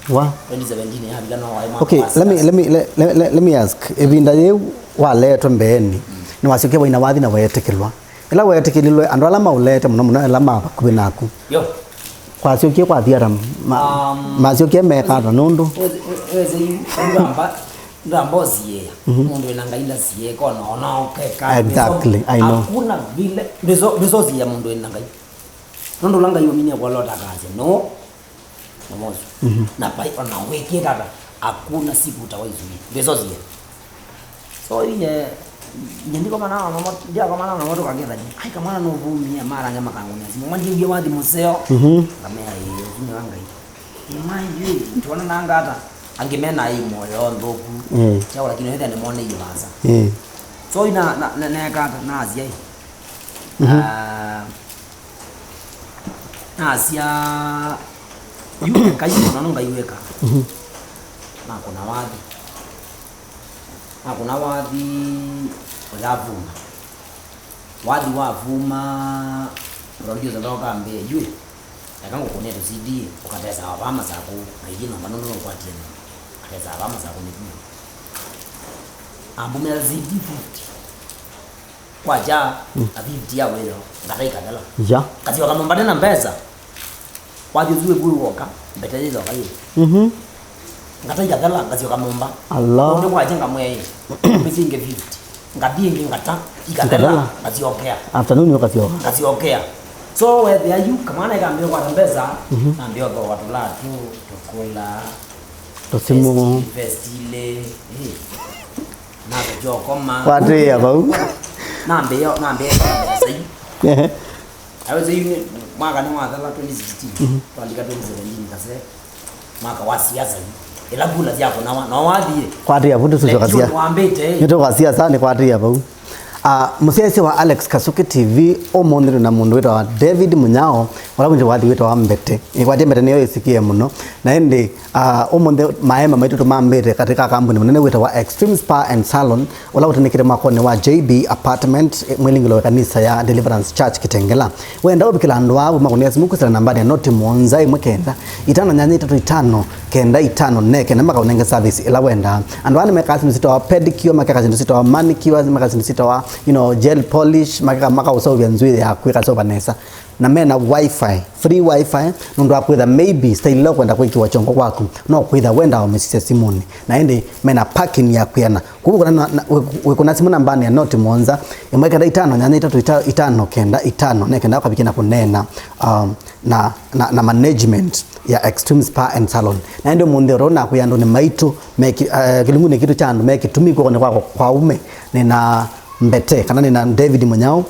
Wa? Twenty seventeen yavika no waĩ mwaka. Okay, wa let me, siasa. Let me, let, let, let, let me ask. Ĩvinda yĩu waleetwe mbeenĩ, nĩwasyokie waina wathi na weetĩkĩlwa? Ĩla weetĩkĩlilwe, andũ ala maũleete mũno mũno ĩla ma vakuvĩ naku. Yo. Kwasyokie kwathi ata? Ma-, um, masyokie meka ata nũndũ? Weze, weze yu, ndamba, ndamba ũsiĩĩa. Mhm. Mũndũ wĩna Ngai ndasiĩĩka ona, ona ũkeka. Exactly, I know. Hakuna vile, ndĩso, ndĩsosiĩĩa mũndũ wĩna Ngai. Nũndũ ũla Ngai waminie kwa Lota akasya, no, Mũmosu. Mhm. Na pai, ona wĩkie tata, hakuna siku utawahi zuia. Ndĩsosiĩĩa. So, iye, nye ndikomana na moto, ndiakomana na moto kakethani. Ai, kamwana no vumia, marange makangũnia simu. Mwanjingie wathi mũseo. Mhm. Ngamea, ĩĩ, ũtumia wa Ngai. Ĩĩ, mai, ĩĩ, tuona nanga ata. Angĩ mena ĩ moyo nthũku. Ĩĩ. Chao, lakini wetha nĩ mone ivasa. Ĩĩ. So, ina, na, na, na, na, na, na, Mhm. Ah, nasya, yu Ngai, ona no Ngai wĩka. Mhm. Nakũna wathi. Nakũna wathi ũyavuma. Wathi wavuma, producer ndoka ambĩe, "Yu, eka ngũkũnĩe tũ C D, ũkatesaa vaa Masakũ, na ithi nomba nũndũ nũkwatie nĩ." Atesaa vaa Masakũ nĩ vinya. Ambũmĩa C D fifty. Kwacha, mm, na fifty ya wĩyo, ngata ikathela. Ya. Ngasyoka nyũmba nĩ na mbesa. Wathi ũsu wĩku woka, mbete yĩyoka yĩ. Mhm. Ngata ikathela, ngasyoka nyũmba. Allah. Ũndũ kwacha ngamwĩa ĩ, mĩsĩ ingĩ fifty. Ngathi ĩngĩ ngata, ikathela, ikathela, ngasyokea. Afternoon ũkasyoka. Ngasyokea. So, wethĩa yu, kamwana ikambĩa kwata mbesa, mhm, nambĩa ũthooa tũlatu, tũkũla, tũsimũ. Vesti, vesti ilĩ, ĩ. Nake kyokoma. Kwatĩĩa vau. Nambĩĩa, nambĩĩa sai. Ehe. Ayo sai mwaka nĩ wathela twenty sixteen. Mhm. Twandika twenty seventeen kase. Mwaka wa siasa. Ila kula sya kũnawa. No wathiĩ. Kwatĩĩa vau tũsũcoka sia. Ndio wambĩte. Nĩtũka siasa nĩ kwatĩĩa vau. Ah, mũsyaĩĩsya wa Alex Kasuki T V, ũmũnthĩ twĩ na mũndũ wĩtawa David Mũnyao, ũla wĩnzĩ wathi wĩtawa Mbete. Ĩkwatie Mbete nĩyo ĩsikie mũno. Na ĩndĩ, ah, ũmũnthĩ maema maitũ tũmambĩte katĩ ka kambuni mũnene wĩtawa Extreme Spa and Salon, ũla ũtandĩkĩte mwakonĩ wa J B Apartment, eh, mwĩlingĩlo wa kanisa ya Deliverance Church Kitengela. Wenda ũvikĩla andũ aa, ũmakũnĩa simũ kwĩsĩla nambanĩ ya noti mũonza ĩmwe kenda, itano nyanya itatũ itano kenda itano, neke na makaũnenge service ĩla wendaa. Andũ aa nĩmekaa syĩndũ syĩtawa pedicure, makeka syĩndũ syĩtawa manicure, meka syĩndũ syĩtawa, you know, gel polish, makeka makaũseũvya nzw'ĩĩ yaku ĩkaseũva nesa. Na mena wifi, free wifi, nũndũ wa kwĩtha maybe style ĩla ũkwenda kwĩkĩwa kyongo kwaku, no kwĩtha wendaa ũmĩsisya simũnĩ. Na ĩndĩ mena parking ya kwĩana. Kwoou wĩkũna na, na, wĩ-, wĩkũna simũ nambanĩ ya noti mũonza, ĩmwe kenda itano nyanya itatũ ita-, itano kenda itano, nĩ kenda ũkavikĩa na kũneena, um, na, na, na management ya Extreme Spa and Salon. Na ĩndĩ ũmũnthĩ ũtũ nakwĩa andũ nĩ maitũ, me ki-, eh, kĩlungunĩ kitũ kya andũ me kĩtumi kw'okonĩ kwa, kwa aume, nĩ na Mbete, kana nĩ na David Mũnyao,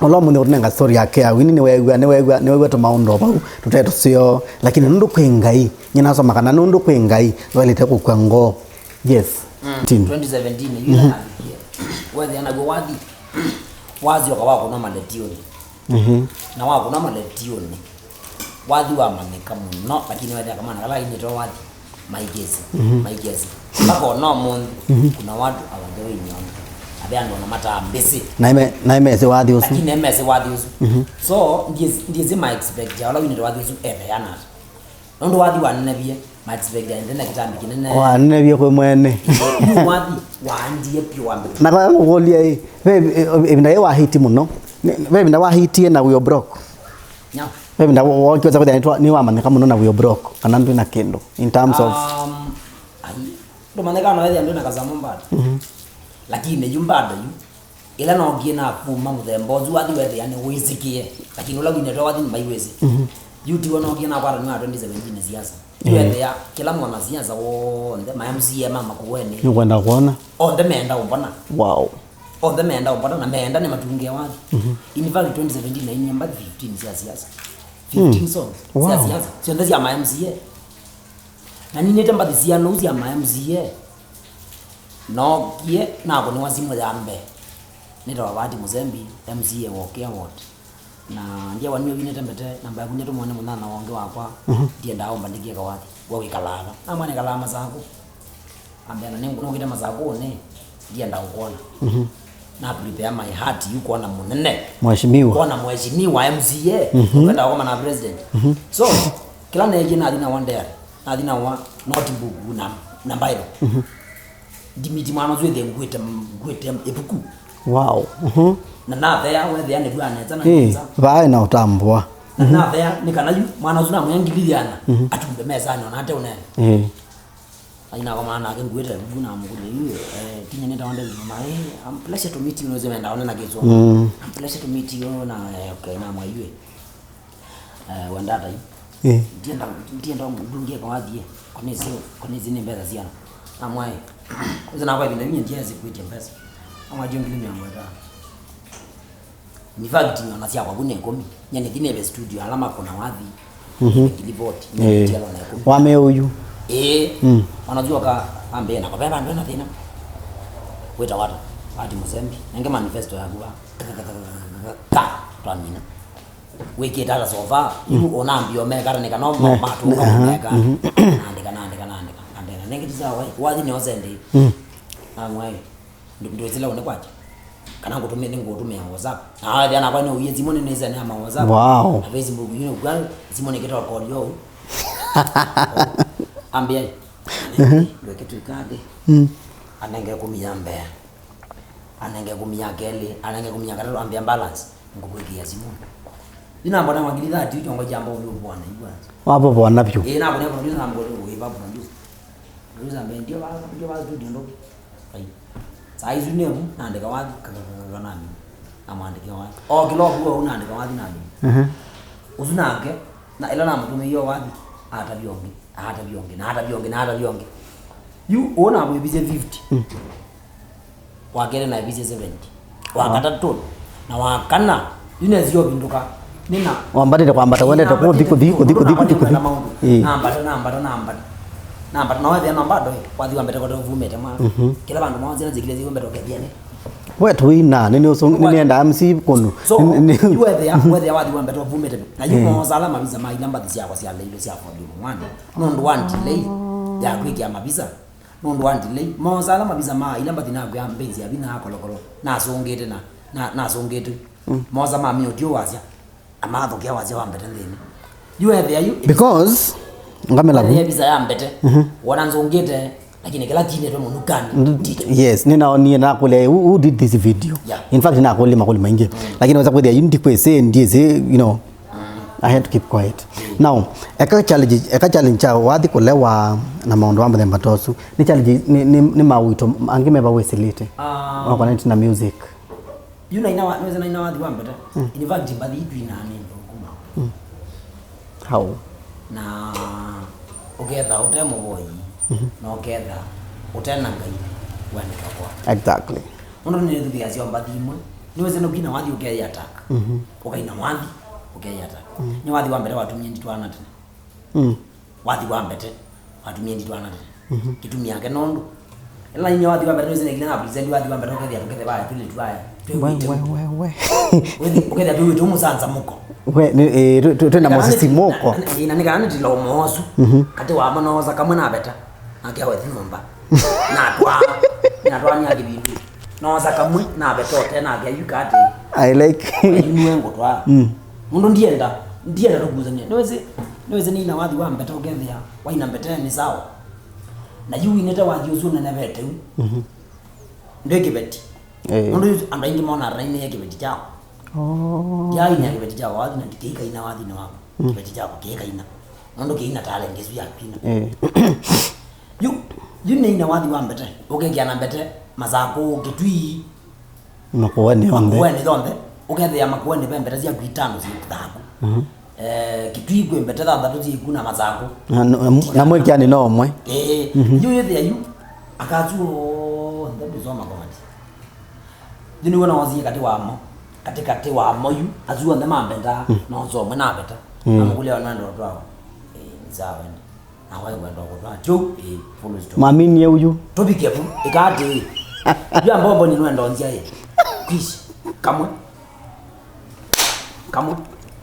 ũla ũmũnthĩ ũtũnenga story yake ya wini. Nĩweew'a, nĩweew'a, nĩweew'a tũmaũndũ o vau tũte tũseo, lakini nũndũ kwĩ Ngai, nyie nasoma kana nũndũ kwĩ Ngai, ndwaĩlĩte kũkw'a ngoo. Yes. Mm, teen. Twenty seventeen, yu ĩla navikie. Wethĩa naw'o wathi, wasyoka wakũnwa maletiũnĩ. Mhm. Na wakũnwa maletiũnĩ, wathi wamanyĩka mũno, lakini wethĩa kamwana kala kainĩtwe wathi, maikĩsĩ, mhm, maikĩsĩ. Mpaka ona ũmũnthĩ, mhm, kuna watu hawajawahi niona. Ave andũ ona mataa mbĩsĩ. Na ime-, na imesĩ wathi ũsu. Lakini imesĩ wathi ũsu. Mhm. So, ndiĩsĩ, ndiĩsĩ ma expect ya ũla winĩtwe wathi ũsu eveana ata. Nũndũ wathi wanenevie, ma expect ya nthĩ na kĩtambi kĩnene. Wanenevie kwĩ mwene. Yu wathi waandie piũ wambĩte. Na kwa ngũkũlya ĩ, ve, ĩ, ĩvinda yĩ wa hiti mũno. Nĩ, ve ĩvinda wa hitie na wĩ o broke. Nya. Ve ĩvinda wo-, wokiweza kwĩthĩa nĩtwa-, nĩwamanyĩka mũno na wĩ o broke, kana ndwĩ na kĩndũ, in terms of. Um, ai, ndũmanyĩka no ethĩa ndwĩ na kasamũ mbado. Mhm. Lakini yu mbado yu, ĩla nookie nakuma mũthemba ũsu, wathi wethĩa nĩwĩsĩkĩe, lakini ũla winetwe wathi nĩmaiwĩsĩ. Mhm. Yu tiw'o nookie nakwata nĩ wa twenty seventeen siasa. Yu, eh, ethĩa kĩla mwana siasa wonthe, ma M C A ma Makueni, nĩkwenda kwona. Onthe meenda ũmbona. Wow. Onthe meenda ũmbona na meenda nĩmatungĩe wathi. Mhm. In fact, twenty seventeen nainie mbathi fifteen sya siasa. Mm. Fifteen songs sya, wow, siasa. Syonthe sya ma M C A. Na ninĩte mbathi siana ũu sya ma M C A. Nookie nakũnĩwa simũ ya mbee. Nĩtawa Vati Mũsembi, M C A wa Ũkĩa Ward. Na ndiawa nĩwe winĩte mbete, namba yaku nĩtũmone mũnyanya wonge wakwa, mhm, ndiendaa ũmbandĩkie kawathi. We wĩkalaa va? Namwĩa nĩkalaa Masakũ. Ambĩa na nĩ-, nũkĩte Masakũnĩ, ndienda ũkwona. Mhm. Na prepare my heart yu kwona mũnene. Mheshimiwa. Kwona mheshimiwa M C A. Mhm. Ũkwenda kũkoma na president. Mhm. So, kĩla neekie nathi na wandera. Nathi na wa notebook na, na Bible. Mhm. Ndimiti mwana ũsu ĩthe nguĩte, nguĩte ĩvuku. Wow. Mhm. Na nathea, wethea nĩvua nesa na, eh, nesa. Vaĩ na ũtambũa. Na, mhm, nathea, nĩ kana yu, mwana ũsu namwĩa ngili yĩana, mhm, atumbe mesanĩ ona ate ũnene. Eh. Ai nakomana nake nguĩte ĩvuku na mũkũlya yu, eh, kinya nĩtawa David Mama, eh, I'm pleasure to meet you, nũsĩ mendaa ũnena kĩswa. Mm. I'm pleasure to meet you, na, eh, okay, namwĩa yu, eh. Eh, wenda ata yu. Eh. Ndienda, ndienda ndungie kawathi, eh. Konesi, konesi nĩ mbesa siana. Namwĩa, ũsĩ nakwa ĩvinda yu ndiesi kwĩtya mbesa. Namwĩa ngili mĩongo ĩtano. In fact, ona syakwa vu nĩ ĩkũmi. Nyie nĩthi nĩve studio ala makũna wathi. Mhm. Nĩve ngili voti, eh, nĩve tialo na ĩkũmi. Wame ũyu. Ĩĩ. Mm. Ona thyoka ambĩe na kũveva andũ ena thĩna. Wĩta wata, Vati Mũsembi. Nenge manifesto yaku va. Ka, twamina. Wĩkĩte ata so far? Mm. Yu ona mbio mekata nĩ kana, eh, matũka, aha, meka. Mhm. Naandĩka, naandĩka, naandĩka. Naandĩka. Nenge tisa wa, wathi nĩ osende. Mm. Namwĩa, ndũ-, ndwĩsĩla ũne kwakya. Kana ngũtũmĩ-, nĩngũtũmĩa WhatsApp. Na wethĩa nakwa nĩ ũie simũ nĩnĩsene ama WhatsApp. Wow. Na Facebook yu nĩkwa simũ nĩkĩtwa call yo. Ambĩa. Mhm. Ndweke twĩkande. Mm. Anenge ĩkũmi ya mbee. Anenge ĩkũmi ya kelĩ, anenge ĩkũmi ya katatũ, ambĩa balance. Ngũkwĩkĩa simũ. Yu nambona ngili thirty, yu kyongo kyamba ũthi ũvũana, yu kwanza. Wavũana vyũ. Ĩĩ, nambona producer, nambona ũiva producer. Producer ambe, ndio ba, ndio ba studio ndo. Ai. Saa isu nĩvu, naandĩka wathi, ka, ka, ka, ka, nami. Namwandĩkĩa wathi. O kĩla ũvua ũu naandĩka wathi nami. Mhm. Ũsu nake, na ĩla namũtũmĩie wathi, atavya ũngĩ, atavya ũngĩ, na atavya ũngĩ, na atavya ũngĩ. Yu, ũũ namwĩvisye fifty. Mm. Wa kelĩ na evisye seventy. Wa katatũ, na wa kana, yu nesi ovindũka. Nĩna wambatĩte kwambata, wendete kũthi, kũthi, kũthi, kũthi, kũthi, kũthi. Nambata, nambata, nambata, nambata. Nambata, na wethĩa nambata, wathi wambete kote ũvumĩte mwa. Mhm. Kĩla vandũ maonzĩna nzĩkile ziumbete ũkethĩane. We tuina, nĩ, nĩ ũsũ-, nĩ nĩenda M C kũndũ. So, nĩ, nĩ, yu wethĩa, wethĩa wathi wambete ũvumĩte. Na yu, eh, moosa ala mavisa ma ila mbathi syakwa sya leilwe sya volume one. Nũndũ wa delay ya kwĩkĩa mavisa. Nũndũ wa delay, moosa ala mavisa ma ila mbathi nakwĩa mbenzi ya vinya ya kolokolo, nasũngĩte na, na, nasũngĩte. Mm. Moosa ma mĩũtyo wasya, amathũkĩa wasya wambete nthĩnĩ. Yu ethĩa yu. Because, ngamela vu. Ethĩa visa ya mbete, mhm, wona nzũngĩte, lakini kĩla kinĩtwe mũnukani, mm, ndito. Yes, nĩnaonie nakũlya, who, who did this video? Yeah. In fact, nakũlya makũlyo maingĩ. Mm. Lakini weza kwĩthĩa, yu ndikwĩsĩ, ndiĩsĩ, you know, I had to keep quiet. Now, eka challenge, eka challenge kya wathi kũlewa na maũndũ ma mũthemba ta ũsu. Nĩ challenge, nĩ, nĩ, nĩ mawĩto angĩ meva wĩsĩlĩte. Um, wa connect na music. Yu naina wa, nĩwĩsĩ naina wathi wa mbete. Mm. In fact, mbathi itwinaa nĩ nthũku mũno. Mm. How? Na ũketha ũte mũvoi, mhm, na ũketha ũte na Ngai, wendeka kwa. Exactly. Mũndũ nĩthukĩasya mbathi imwe. Nĩwĩsĩ nũkina wathi ũkeya attack. Mhm. Ũkaina wathi, ũkeya attack. Mhm. Nĩ wathi wa mbete watumie nditwana tene. Mm. Wathi wa mbete watumie nditwana tene. Mhm. Kĩtumi yake nũndũ Ĩla inyia wathi wa mbete nĩwĩsĩ nĩkile na present wathi wa mbete ũkethĩa tũkethe vaya twĩlĩtu aya. We, we, we, we. Ũkethĩa twĩwĩte mũsanza mũko. We, nĩ, eh, twĩ, twĩ, twĩ na mũsisimo mũko. Na nĩkana nĩtila ũmoosu. Mhm. Katĩ wamo noosa kamwe na veta. Nake awethi nyũmba. Natwaa. Natwaa nĩ akĩvindu. Noosa kamwe na veta ũte nake ayuka atĩ. I like. Ayuniwe ngũtwaa. Mm. Mũndũ ndienda. Ndienda tũkusania. Nĩwĩsĩ, nĩwĩsĩ nĩ ina wathi wa mbete ũkethĩa. Waina mbete nĩ sawa. Na yu winĩte wathi ũsu ũnenevete u. Mhm. Ndwĩ kĩveti. Eh. Nũndũ yu andũ aingĩ monaa ta nainĩe kĩveti kyakwa. Oh. Ndyaainia kĩveti kyakwa wathi na ndikĩikaina wathinĩ wakwa. Mm. Kĩveti kyakwa kĩikaina. Nũndũ kĩina talent ĩsu ya kwina. Eh. Yu, yu nĩina wathi wa mbete. Ũkekĩa na mbete, masakũ, kĩtwii. Makueni onthe. Makueni onthe. Ũkethĩa makueni ve mbete syaku itano syĩ thaku. Mhm. Eh, kĩtwii kwĩ mbete thanthatũ syĩku na masakũ. Na, na, na mwĩkĩani no ũmwe. Ĩĩ. Mhm. Yu yĩthĩa yu, akasu onthe ndũsoma komati. Yu nĩw'o noosie katĩ wamo. Katĩ katĩ wamo yu, asu onthe mambendaa, mm, noosa ũmwe na veta. Mm. Amũkũlya ona ndo twawa. Ĩĩ, nĩ sawa ende. Na waĩ wendo kũtwaa kyu, ĩĩ, full stop. Mwaminie ũyu. Tũvike vu, ĩka atĩĩ. Yu ambombo nĩ nwendo nzya ĩ. Please, kamwe. Kamwe.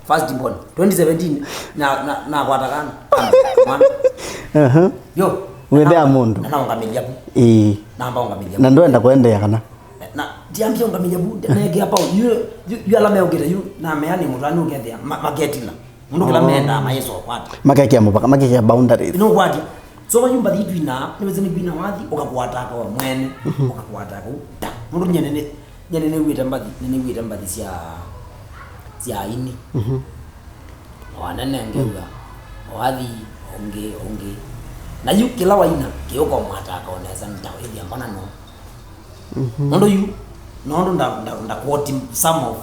First born. Twenty seventeen, na, na, nakwata kana. Mwana. Aha. Yo. Wĩthĩa mũndũ. Na naũngamĩlya vu. Ĩĩ. Namba ũngamĩlya vu. Na ndwenda kũendeea kana? Na ndiambia ũngamĩlya vu. Nenge apa yu, yu, yu ala meũkĩte yu, na meani mũtwani ũkethĩa, ma-, maketila. Mũndũ kĩla, oh, mendaa mayĩsa ũkwata. Makekĩa mũvaka, makekĩa boundaries. Nũkwatya. So yu mbathi twinaa, nĩwĩsĩ nĩ kwina wathi, ũkakwata aka we mwene, mhm, ũkakwata kau. Ta. Mũndũ nyene nĩ, nyene nĩw'ĩte mbathi, nĩnĩw'ĩte mbathi sya, sya aini. Mhm. O anene ngew'a, o athi, ũngĩ, ũngĩ. Na yu kĩla waina, kĩũkomwata aka o nesa, nĩtawĩthĩa mbona no. Mhm. Nũndũ yu, nũndũ nda, nda, nda quote some of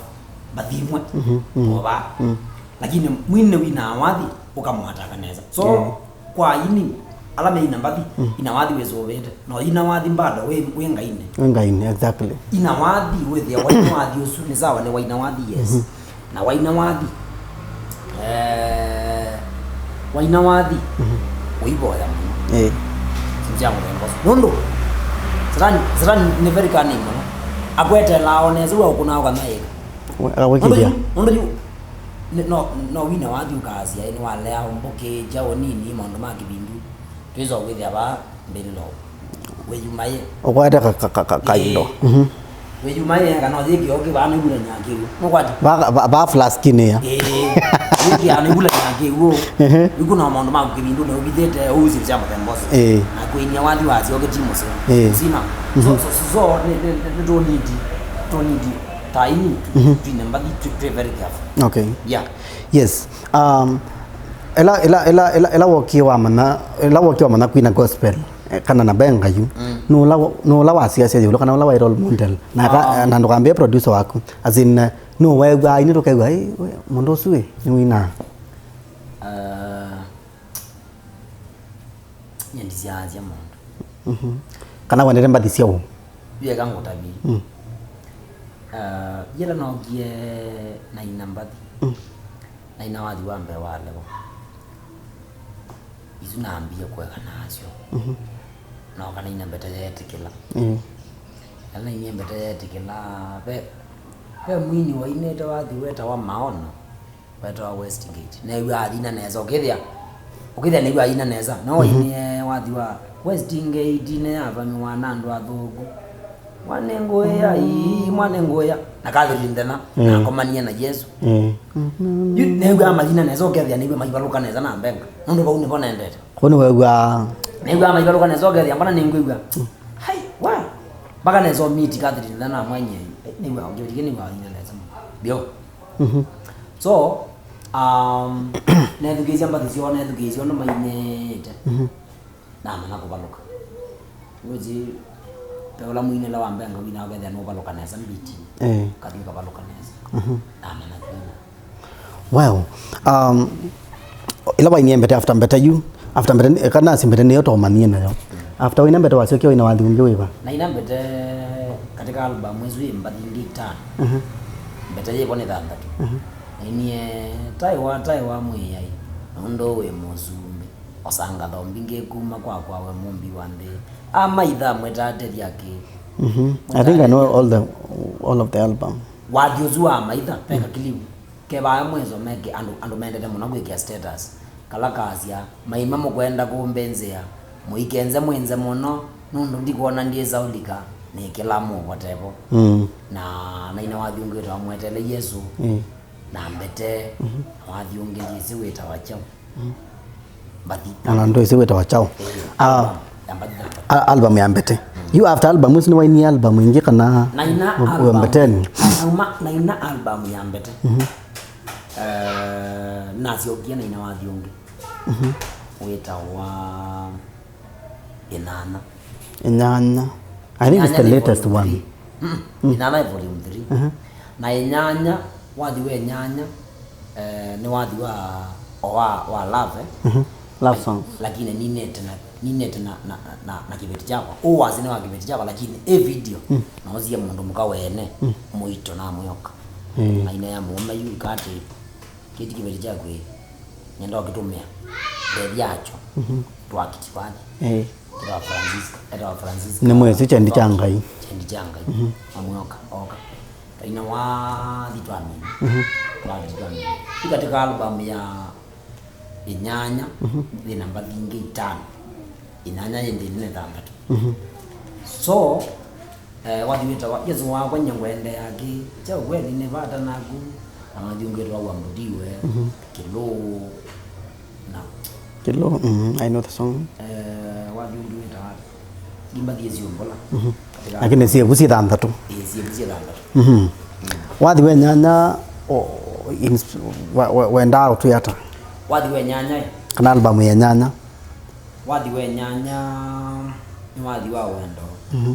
mbathi imwe, mhm, mhm, o vaa. Mm. Lakini mwini winaa wathi, ũkamwataka nesa. So, yeah, kwa aini, ala meina mbathi, mm, ina wathi wĩsũvĩte. No ina wathi bado wĩ, wĩ ngainĩ. Wĩ ngainĩ, exactly. Ina wathi wĩthĩa, waina wathi ũsu, nĩ sawa, nĩ waina wathi, yes. Mhm. Na waina wathi, eh, waina wathi, mhm, ũivoya mũno. Eh. Sinzia mũthemba ũsu. Nũndũ, Satani, Satani nĩ very cunning mũno. Akwetelaa o nesa, wa ũkũnaa ũkanyaĩĩka. Akawĩkĩthya. Nũndũ yu, nũndũ yu, nĩ, no, no wina wathi ũkaasya, nĩ walea mbũkĩ, kyaũ nini, maũndũ ma kĩvindu. Twĩsa kwĩthĩa vaa. Mbĩlĩlo. Wĩyumaye. Ũkwete ka, ka, ka, ka, kaindo. Ĩĩ. Mhm. Wĩyumaye, kana ũyĩkĩo kĩvaa nĩvulany'a kĩw'ũ. Nũkwati? Va, va, va flask-inĩ ya. Ĩĩ. Wĩkĩa nĩvulany'a kĩw'ũ. Ehe. Ĩkũ na maũndũ maku kĩvindu nĩ ũvithĩte, ũu sivya mũthemba ũsu. Ĩĩ. Na kwĩnyia wathi wasyo ũkĩti mũseo. Ĩĩ. Sina. So, mhm, so, so, so, nĩ, nĩ, nĩ, nĩtũnidi, tũnidi. Ta ini, mhm, twine mbathi, twĩ, twĩ very careful. Okay. Yeah. Yes. Um, ela, ela, ela, ela, ela wokie wamanya, ela wokie wamanya kwina gospel, eh, kana na benga yu. Mm. Nũla, nũla wasiasya yũlũ, kana ũla wa role model. Na ka, ah, na ndũkambie producer waku. As in, eh, nũ wew'a, ini tũkew'a, "Ĩ, we, mũndũ ũsu ĩ, nĩ wina." Ah, nyie ndisiasya mũndũ. Mhm. Kana wendete mbathi sya ũ? Yu eka ngũtavye. Mm. Ah, yĩla nookie naina mbathi. Mm. Naina wathi wa mbee wa levo. Isu nambie kũeka nasyo. Mhm. Nooka naina mbete yeetĩkĩla. Mm. Ĩla nainie mbete yeetĩkĩla, ve, ve mwini wainĩte wathi wetawa Maono. Wetawa Westgate. Neew'a athina nesa, ũkĩthĩa, ũkĩthĩa neew'a athina nesa. No, mhm, wainie wathi wa Westgate nĩyavamiwa na andũ athũku. Mwanengũĩa, ii, mwanengũĩa. Na Catherine Nthena, mm, nakomanie na Yesu. Mm. Yu neew'a mathina nesa, ũkethĩa neew'a maivalũka nesa na mbenga. Nũndũ vau nĩvo nendete. Kũu nĩwew'aa. Neew'a maivalũka nesa, ũkethĩa mbona nĩngwĩw'a. Mm. Hai, wa. Mpaka nesa ũmiti Catherine Nthena na mwenye. Neew'a ũngĩ, ũngĩ neew'a mathina nesa. Bio. Mhm. So, um, nethukĩĩsya mbathi syoo, nethukĩĩsya ũndũ mainĩte. Mhm. Namanya kũvalũka. Nũsĩ, ve ũla mwini ũla wa mbenga wina ũkethĩa nũvalũka nesa mbiti. Eh. Kathi ũkavalũka nesa. Mhm. Namanya kwina. Wow. Um, ĩla wainie mbete after mbete yu, after mbete, kana si mbete nĩyo twaumanie nayo. After waina mbete wasyokie waina wathi ũngĩ wĩva? Naina mbete katika album ĩsu ĩ mbathi ingĩ itano. Mhm. Mbete yĩvo nĩ thanthatũ. Mhm. Nainie, "Taĩwa, taĩwa Mwĩai, nũndũ wĩ mũsumbĩ." Osa ngatho mbingĩ kuma kwakwa, we mũmbi wa nthĩ. Amaitha mwĩta atethya kĩ? Mhm. I think I know all the, all of the album. Wathi ũsu wa Amaitha, veka clip. Kevaa mwĩso meke andũ, andũ mendete mũno kwĩkĩa status. Kala kasya, maima mũkwenda kũmbenzea, mũikenze mwĩnze mũno, nũndũ ndikwona ndĩsaũlika, nĩkĩla mũvotevo. Mm. Na naina wathi ũngĩ wĩtawa Mwetele Yesũ, mm, na Mbete, mhm, na wathi ũngĩ ndyĩsĩ wĩtawa kyaũ. Mm. Mbathi. Ona ndwĩsĩ wĩtawa kyaũ. Eh, ah, album ya Mbathi Thamba. A-, album ya Mbete. Mm. Yu after album ĩsu nĩwainie album ĩngĩ kana naina we-, we album Mbeteni? Nauma, naina album ya Mbete. Mhm. Eh, nasyokie naina wathi ũngĩ. Mhm. Wĩtawa Ĩnyanya. Ĩnyanya. I think it's the latest one. Ĩnyanya nĩ volume three. Mm. Mm. Ĩnyanya nĩ volume three. Mhm. Na Ĩnyanya, wathi wa Ĩnyanya, eh, nĩ wathi wa, o wa, wa love, eh? Mhm. Love songs. Lakini ninete na, ninete na, na, na, na kĩveti kyakwa. Ũũ wasya nĩ wa kĩveti kyakwa, lakini ĩ video, mm, noosie mũndũ mũka wene, mm, mũito na mũyoka. Mm. Aina ya mũũme yu ikati, kĩti kĩveti kyaku ĩ, nenda ũkĩtũmĩa. Ndethi yakyo. Mhm. Twakiti wathi. Eh. Etawa Francisca, etawa Francisca. Nĩ mwĩsĩ kyendi kya Ngai. Kyendi kya Ngai. Mhm. Amwe oka, oka. Kaina wathi twamina. Mhm. Twathi twamina. Yu katika album ya Ĩnyanya, mhm, yĩ namba ingĩ itano. Ĩnyanya yĩ nthĩnĩ nĩ thanthatũ. Mhm. So, eh, wathi wĩtawa, Yesũ wakwa nyie ngwendeea kĩ? Kya ũkweli nĩ vata naku, na wathi ũngĩ wĩtawa Uabudiwe, mhm, Kĩlũũ, na Kĩlũũ, mhm, I know the song. Eh, wathi ũngĩ wĩtawa Ngimba thiĩ syũmbũla. Mhm. Katika lakini syĩvu syĩ thanthatũ. Ĩĩ, syĩvu syĩ thanthatũ. Mhm. Mm. Wathi wa Ĩnyanya, o, ins-, wa, wa, wendaa ũtwĩa ata? Wathi wa Ĩnyanya, ĩ? Kana album ya Ĩnyanya? Wathi wa Ĩnyanya nĩ wathi wa wendo. Mhm.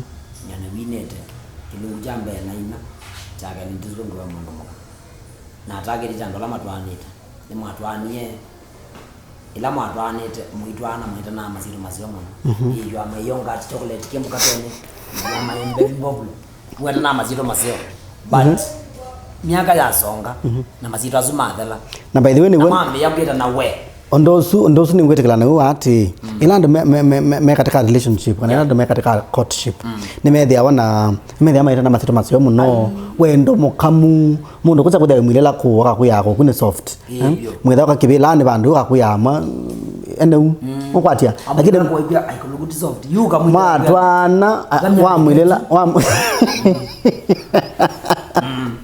Nyana winĩte. Kĩlungu kya mbee naina, kya kelĩ ndizũngĩwe mũndũ mũka. Na atakĩlĩte andũ ala matwaanĩte. Nĩmwatwaanie. Ĩla mwatwaanĩte, mũitwaana mwĩtanaa masyĩtwa maseo mũno. Mhm. You are my yogurt, chocolate, kĩ mũkateni. You are my baby bubble. Mwĩtanaa masyĩtwa maseo. But, mhm, myaka yasonga, mhm, na masyĩtwa asu mathela. Na by the way, na nĩw'o mwambĩĩa kwĩtana we. Ũndũ ũsu, ũndũ ũsu nĩngwĩtĩkĩla naw'o atĩ, mm, ĩla andũ me, me, me, me, me katika relationship, kana ĩla andũ me katika courtship, mm, nĩmethĩawa na, nĩmethĩawa maitana masyĩtwa maseo mũno, ai, wendo mũkamu, mũndũ kũsa kwĩthĩa mwĩlĩla kũũ, akakwĩa kũku nĩ soft. Ĩĩ, eh? Ĩyo. Mwĩthĩa ũkakĩvĩla nĩ vandũ ũkakwĩa ma, eneu, mm, ũkwatya. Lakini amwĩlĩla kũũ, akwĩa, ai, kũku ti soft. Yu ũkamwĩlĩla, mwatwaana, a, wamwĩlĩla, wam-, mm.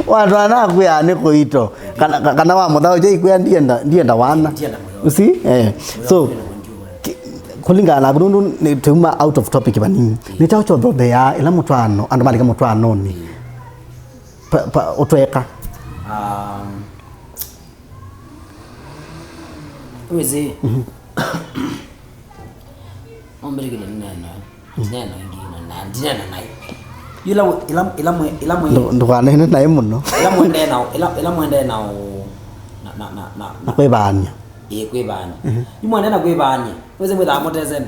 Watwana akwĩa nĩ kũito. Kana, ka-, kana wa mũthaũkya ikwĩa ndienda, ndienda wana. Ndienda mũthaũkya. You see? Eh. So, ki-, kũlingana naku nũndũ nĩ tuma out of topic vanini. Mm. Nĩ kyaũ kyothotheaa ĩla mũtwaano, andũ malika mũtwaanonĩ? Mm. Pa, pa, ũtweka. Um, wĩsĩ. Mhm. Ombĩlĩkĩlye nĩneena, nĩneena ĩngĩ, na, na ndineena naĩ. Yu ĩla, ĩla, ĩla mwe-, ĩla mwe-, ndũ-, ndũkaneene naĩ mũno. Ĩla mwendee na, ĩla, ĩla mwendee na ũ-, na, na, na, na, na kwĩvaany'a. Ĩĩ, kwĩvaany'a. Mhm. Yu mwendee na kwĩvaany'a, wĩsĩ mwĩthaa mũtesene.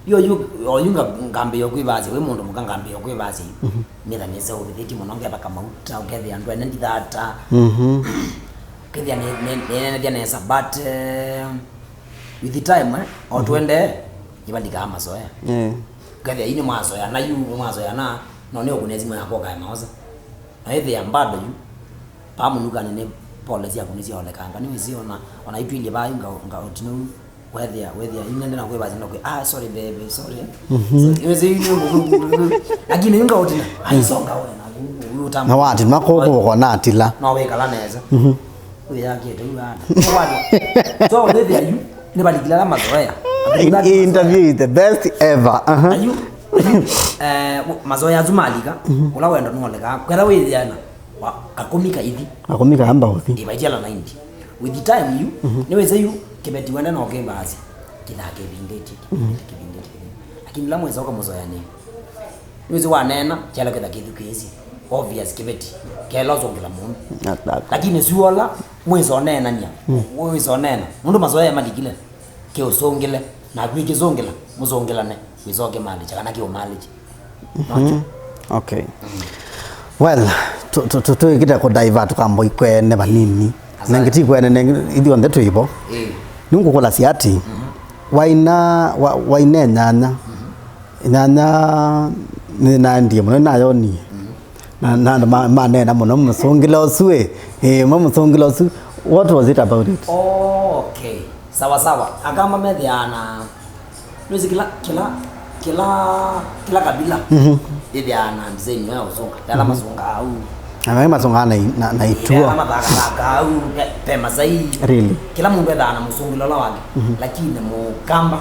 Yu, yu, o yu nga-, ngambĩĩa kwĩvasya, wĩ mũndũ mũka ngambĩĩa kwĩvasya yu. Mhm. Nĩtha nĩseũvĩthĩtye mũno, ngethaka mauta, ũkethĩa andũ ene ndithata. Mhm. Ũkethĩa nĩ, nĩ, nĩnenethya nesa, but, eh, with the time, eh, o, mhm, twendee, nĩvalikaa mazoea. Eh. Ũkethĩa yu nĩmwazoeana, yu nĩmwazoeana, no nĩ ũkũne simũ yakwa ũkae maosa. Na ĩthĩa bado yu, paa mũnukanĩ nĩ pole syaku nĩsyaolekanga. Nĩwĩsĩ ona, ona itwĩlye vaa yu nga, nga ũtino yu, wethĩa, wethĩa, yu nende na kwĩvasya na kwĩ, "Ah, sorry baby, sorry." Mhm. So, nĩwĩsĩ yu nĩ, lakini yu nga ũtina, "Ai, songa we, na yu, yu ũtamba." Na watinwa kũkũvoko na atila. No wĩkala nesa. Mhm. Wĩyakĩte yu ana. So, wethĩa yu, nĩvalikile ala mazoea. In-, interview is the best ever. Aha. Na yu, na yu, eh, mazoea asu malika, mhm, ũla wendo nũolekaa. Kwetha wĩthĩana, wa, kakũmi kaithi. Kakũmi kaamba ũthi. Ĩvaitiala ninety. With the time yu, mhm, nĩwĩsĩ yu, kĩveti wende no kĩvasya. Kĩthaa kĩvindĩtye, mhm, kĩvindĩtye, kĩvindĩtye, kĩvindĩtye. Lakini ĩla mwĩsa ũkamũzoeanĩa. Nĩwĩsĩ waneena, kyalo kĩtha kĩthukĩĩsye. Obvious kĩveti. Kela ũsũngĩla mũndũ. Exactly. Lakini suola, mwĩsa ũneenany'a. Mm. Mwĩsa ũneena. Nũndũ mazoea malikile. Kĩũsũngĩle. Naku ĩkĩsũngĩla, mũsũngĩlane. Wĩsa ũkĩmalĩkya, kana kĩũmalĩkye. Mhm. Okay. Mm. Well, tu-, tu-, tu-, twĩkĩte kũ divert tũkamba ikwene vanini. Asante. Nengĩ ti ikwene, nengĩ, ithyonthe twĩ vo. Ĩĩ. Nĩngũkũlasya atĩ, waina, wa-, waina ĩnyanya, ĩnyanya nĩnaendie mũno, nĩnayonie. Na, na andũ ma-, maneena mũno, "Mũsũngĩla ũsu ĩ, ĩ, mwe mũsũngĩla ũsu." What was it about it? Okay. Sawa sawa. Akamba methĩaa na, nĩwĩsĩ kĩla, kĩla, kĩla, kĩla kabila yĩthĩaa na design yo ya ũsũnga. Ve ala masũngaa au. Na maĩ masũngaa na i-, na, na ituo. Ve ala mathakathaka au, ve, ve Masai. Really? Kĩla mũndũ ethaa na mũsũngĩla ũla wake. Lakini Mũkamba,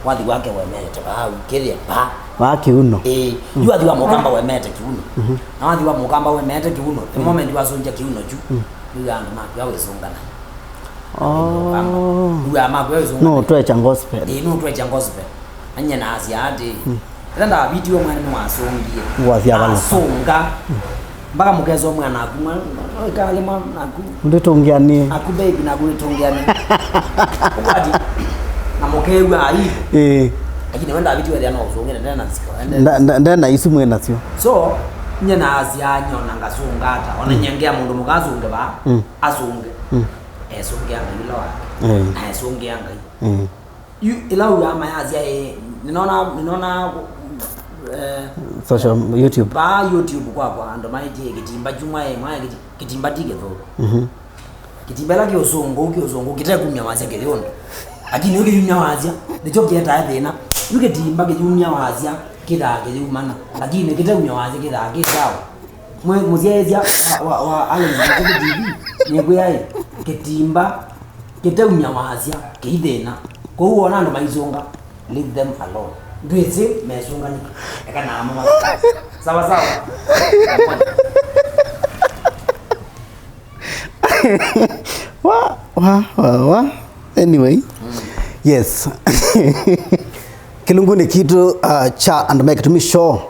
wathi wake wemete vaa, ũkĩthĩa vaa. Vaa kĩuno. Ĩĩ, yu wathi wa Mũkamba wemete kĩuno. Na wathi wa Mũkamba wemete kĩuno, the moment wasũngya kĩuno kyu, nĩw'aa andũ makwĩa wĩsũngana. Oh. Nĩw'aa makwĩa wĩsũngana. No, twekya gospel. Ĩĩ, no twekya gospel. Anyie na asya atĩ, ĩla ndavitiwe mwana nĩwasũngie. Wasya vala. Asũnga. Mpaka mũkesa mwana aku, mwana, no ĩkalĩ mwana aku. Ndĩtũngĩanĩ. Aku baby, naku wĩtũngĩanĩ. Ũkwati, na mũkew'a aibu. Ĩĩ. Lakini we ndavitiwe thĩa no ũsũngĩne, ndena nziko, ende. Nda-, nda-, ndena isu mwĩ nasyo. So, nye na asya nyona ngasũnga ata. Ona nyengea mũndũ mũka asũnge vaa, asũnge. Esũngĩa Ngai ũla wake. Ĩĩ. Na esũngĩa Ngai. Ĩĩ. Yu, ĩla ũw'aa mayasya, ĩ, nĩnona, nĩnona, eh, social, YouTube. Vaa YouTube kwakwa, andũ maĩtie kĩtimba kyumwa, ĩ, mwae kĩti-, kĩtimba ti kĩthũku. Kĩtimba ĩla kĩ ũsũngũ, kĩ ũsũngũ, kĩtekumya wasya kĩyũndũ. Lakini yu kĩyumya wasya, nĩkyo kĩetae thĩna. Yu kĩtimba kĩyumya wasya, kĩthaa kĩyumana. Lakini kĩtekumya wasya, kĩthaa kĩ sawa. Mwe-, mũsyaĩĩsya wa, wa, wa Allen Mwathĩki T V, nĩkwĩa, ĩ, kĩtimba kĩteumya wasya kĩithĩna. Kwoou wona andũ maisũnga, leave them alone. Ndwĩsĩ mesũnga nĩkĩ? Eka namo ma-, sawa sawa. Wa, wa, wa, wa. Anyway. Yes. Kĩlungunĩ kitũ, uh, kya andũ me Kĩtumi Show.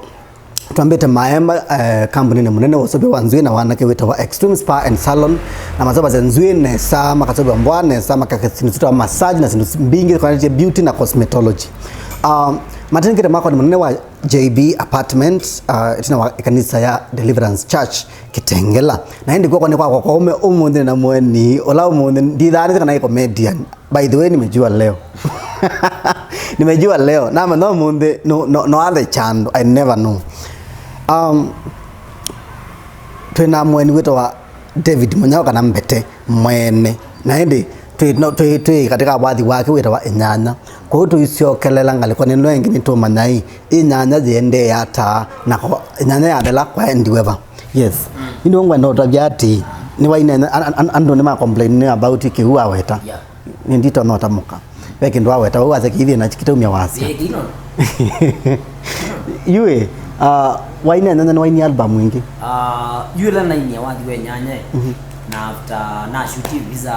Twambĩte Maema, eh, kambuninĩ mũnene wa ũseũvyo wa nzw'ĩĩ na wanake wĩtawa Extreme Spa and Salon, na maseũvasya nzw'ĩĩ nesa, makaseũvya mbwa nesa, makeka syĩndũ syĩtawa massage na syĩndũ mbingĩ konetye beauty na cosmetology. Um, matĩnĩkĩte mwakoni mũnene wa J B Apartment, uh, ĩtina wa ĩkanisa ya Deliverance Church Kitengela. Na ĩndĩ kwakwa nĩ kwakwa kwa ũme ũmũnthĩ na mũeni, ũla ũmũnthĩ ndithanĩte kana ĩ comedian. By the way, nimejua leo. Nimejua leo. Namanya ũmũnthĩ, no, no, no other chando. I never know. Um, twĩ na mũeni wĩtawa David Mũnyao kana Mbete Mwene. Na ĩndĩ twĩ, no, twĩ, twĩ katika wathi wake wĩtawa Ĩnyanya. Kwoou tũisyokelela ngalĩko nĩno ĩngĩ nĩtũmanya ĩ, ĩnyanya yĩendee ata, na ko, ĩnyanya yathela kwaendiwe va. Yes. Ĩndĩ ngwenda ũtavya atĩ, nĩwainene, an-, an-, andũ nĩma complain about kĩu aweta. Yeah. Nĩnditonya ũtamũka. Ve kĩndũ aweta, ũu asya kĩithĩna kĩtaumya wasya. Ĩĩ, kĩno. Yu ĩ, uh, waineenyanya nĩwainie album ĩngĩ? Ah, yu ĩla nainie wathi wa ĩnyanya, na after nashuti visa,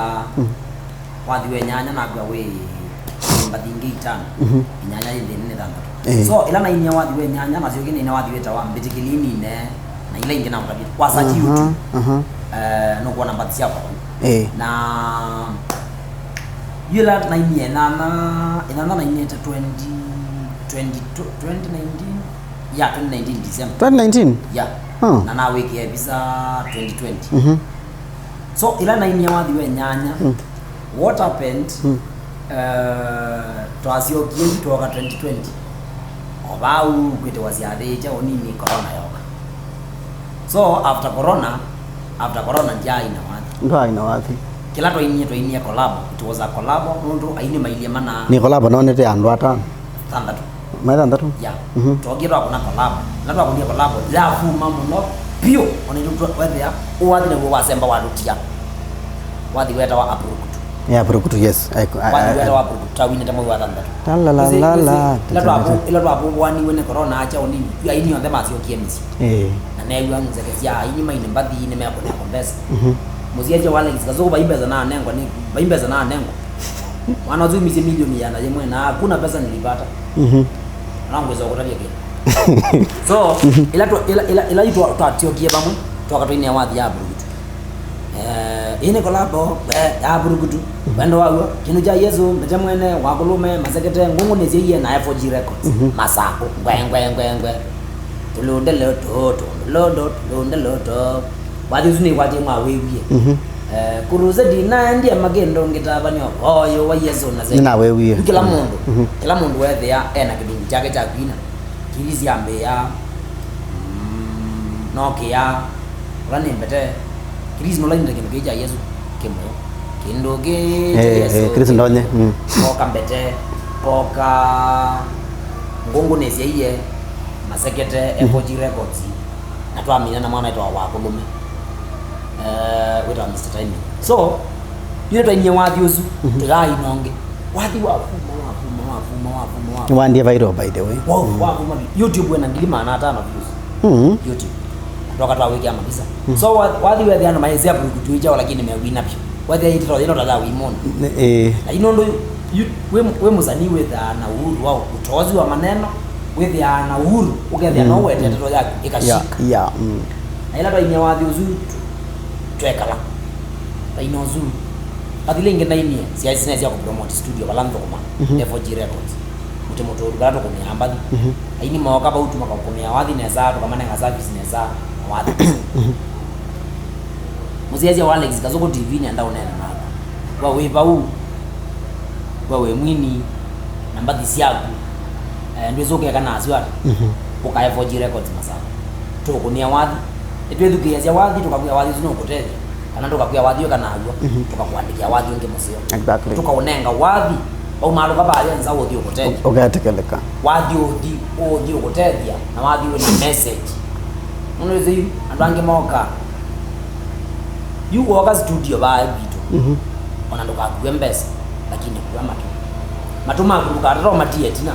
wathi wa ĩnyanya nakw'a wĩ mbathi ingĩ itano, ĩnyanya yĩ nthĩnĩ nĩ thanthatũ. Eh. So, ĩla nainie wathi wa ĩnyanya, nasyokie naina wathi wĩtawa Mbĩtĩkĩlya Inine, na ila ingĩ naũtavya. Wasachi YouTube, eh, nũkwona mbathi syakwa vau. Eh. Na yu ĩla nainie ĩnana, ĩnana nainĩte twenty, twenty, twenty nineteen. Yeah, twenty nineteen December. Twenty nineteen? Yeah. Huh. Na nawĩkĩe visa twenty twenty. So, ĩla nainie wathi wa ĩnyanya, what happened? Eh, twasyokie yu twoka twenty twenty. O vau kwĩtĩwa syathĩ kya ũnini, corona yoka. So, after corona, after corona, ndyaaina wathi. Ndwaaina wathi. Kĩla twainie, twainie collabo. It was a collabo, nũndũ aini mailyĩ mana. Nĩ collabo nonete ya andũ atano? Thanthatũ. Maĩ thanthatũ? Yeah. Twokie twakũna collabo. Na twakunie collabo, yafuma mũno vyũ, ona ĩndĩ wethĩa ũwathi naw'o wasemba watũtia. Wathi wetawa Apurukutu. Yeah, Apurukutu, yes. I, I, wathi wetawa Apurukutu, tawinĩte mwei wa thanthatũ. Ĩla twavũ-, ĩla twavũvũaniwe nĩ corona kya ũnini, yu aini onthe masyokie mĩsyĩ. Eh. Na neew'a nzeke sya aini maine mbathi nĩmekũnengwa mbesa. Mũsyaĩĩsya wa Alex Kasũkũ, vai mbesa nanengwa nĩ, vai mbesa nanengwa. Mwana ũsu umisye milioni ĩana yĩmwe na hakuna pesa nilipata. Na ngwĩsa kũtavya kĩndũ. So, ĩla twa-, ĩla, ĩla, ĩla itwa-, twatyokie vamwe, twoka twainĩa wathi ya Apurukutu. Eh, ĩĩ nĩ collabo, eh, ya Apurukutu. Wendo waw'o, kĩndũ kya Yesu, Mbete Mwene, Wakũlũme, Masekete, Ngũngũ nĩsyaiie na F O G Records. Masakũ, ngwe, ngwe, ngwe, ngwe. Tulunde loto, tulunde loto, tulunde loto. Wathi ũsu nĩkwatie mwawĩwie. Eh, crusade naendie makĩndũngĩta vanyo oyo wa Yesu Nazareti. Nĩnawewie. Yu kĩla mũndũ, kĩla mũndũ wethĩa ena kĩlungu kyake kya kwina. Kili syambĩĩa, mm, nokĩa, ũla nĩ mbete. Kili sinola nĩ kĩndũ kĩĩ kya Yesu kĩmwe. Kĩndũ kĩĩ kya Yesu. Eh, Kili ndonye. Mm. Poka mbete, poka ngũngũ nĩsyaie, masekete, F O G Records. Na twamina na mwana wĩtawa Wakũlũme. Eh, wĩtawa Mister Timing. So, yu nĩtwainie wathi ũsu, tũyaina ũngĩ. Wathi wavuma, wavuma, wavuma, wavuma, wavuma. Nĩwaendie viral, by the way. Wa-, wavuma vi-, YouTube wĩna ngili maana atano views. Mm. YouTube. Twoka twawĩkĩa mavisa. So, wa-, wathi wethĩa andũ maĩsĩ approve kũtwĩkyawa, lakini mewina vyũ. Wethĩa ĩtĩto yĩno tata wimona. Eh. Na ino ndo yu, wĩ, wĩ mũsanii wĩthaa na uhuru wa ũtozi wa maneno, wĩthĩaa na uhuru, ũkethĩa no wete ndeto yaku ĩkashika. Yeah, yeah, mm. Na ĩla twainie wathi ũsu, tw-, twekala. Twaina ũsu. Wathi lĩngĩ nainie, syaĩ sine sya kũpromote studio vala nthũkũma, F O G Records. Mũtĩ mũtũru, vala tũkũnĩaa mbathi. Aini mooka vau tu makakũmĩa wathi nesa, tũkamanenga service nesa, na wathi. Mũsyaĩĩsya wa Alex Kasũkũ T V nenda ũneena naku. We wĩ vau, we wĩ mwini, na mbathi syaku, eh, ndwĩsĩ ũkeka nasyo ata? Ũka F O G Records Masakũ. Tũkũnĩa wathi. Nĩtwĩthukĩĩasya wathi, tũkakwĩa wathi ũsu nũkũtethya, kana tũkakwĩa wathi ũka naw'o, tũkakũandĩkĩa wathi ũngĩ mũseo. Exactly. Tũkaũnenga wathi, waumaalũka vaya nza ũthi ũkũtethya. Ũ-, ũketĩkĩlĩka. Wathi ũthi, ũthi ũkũtethya, na wathi wĩna message. Nũndũ ĩsĩ yu, andũ angĩ moka. Yu wooka studio vaa gwitũ. Ona ndũkakue mbesa, lakini kua matũ. Matũ maku ndũkatata ũmatie ĩtina.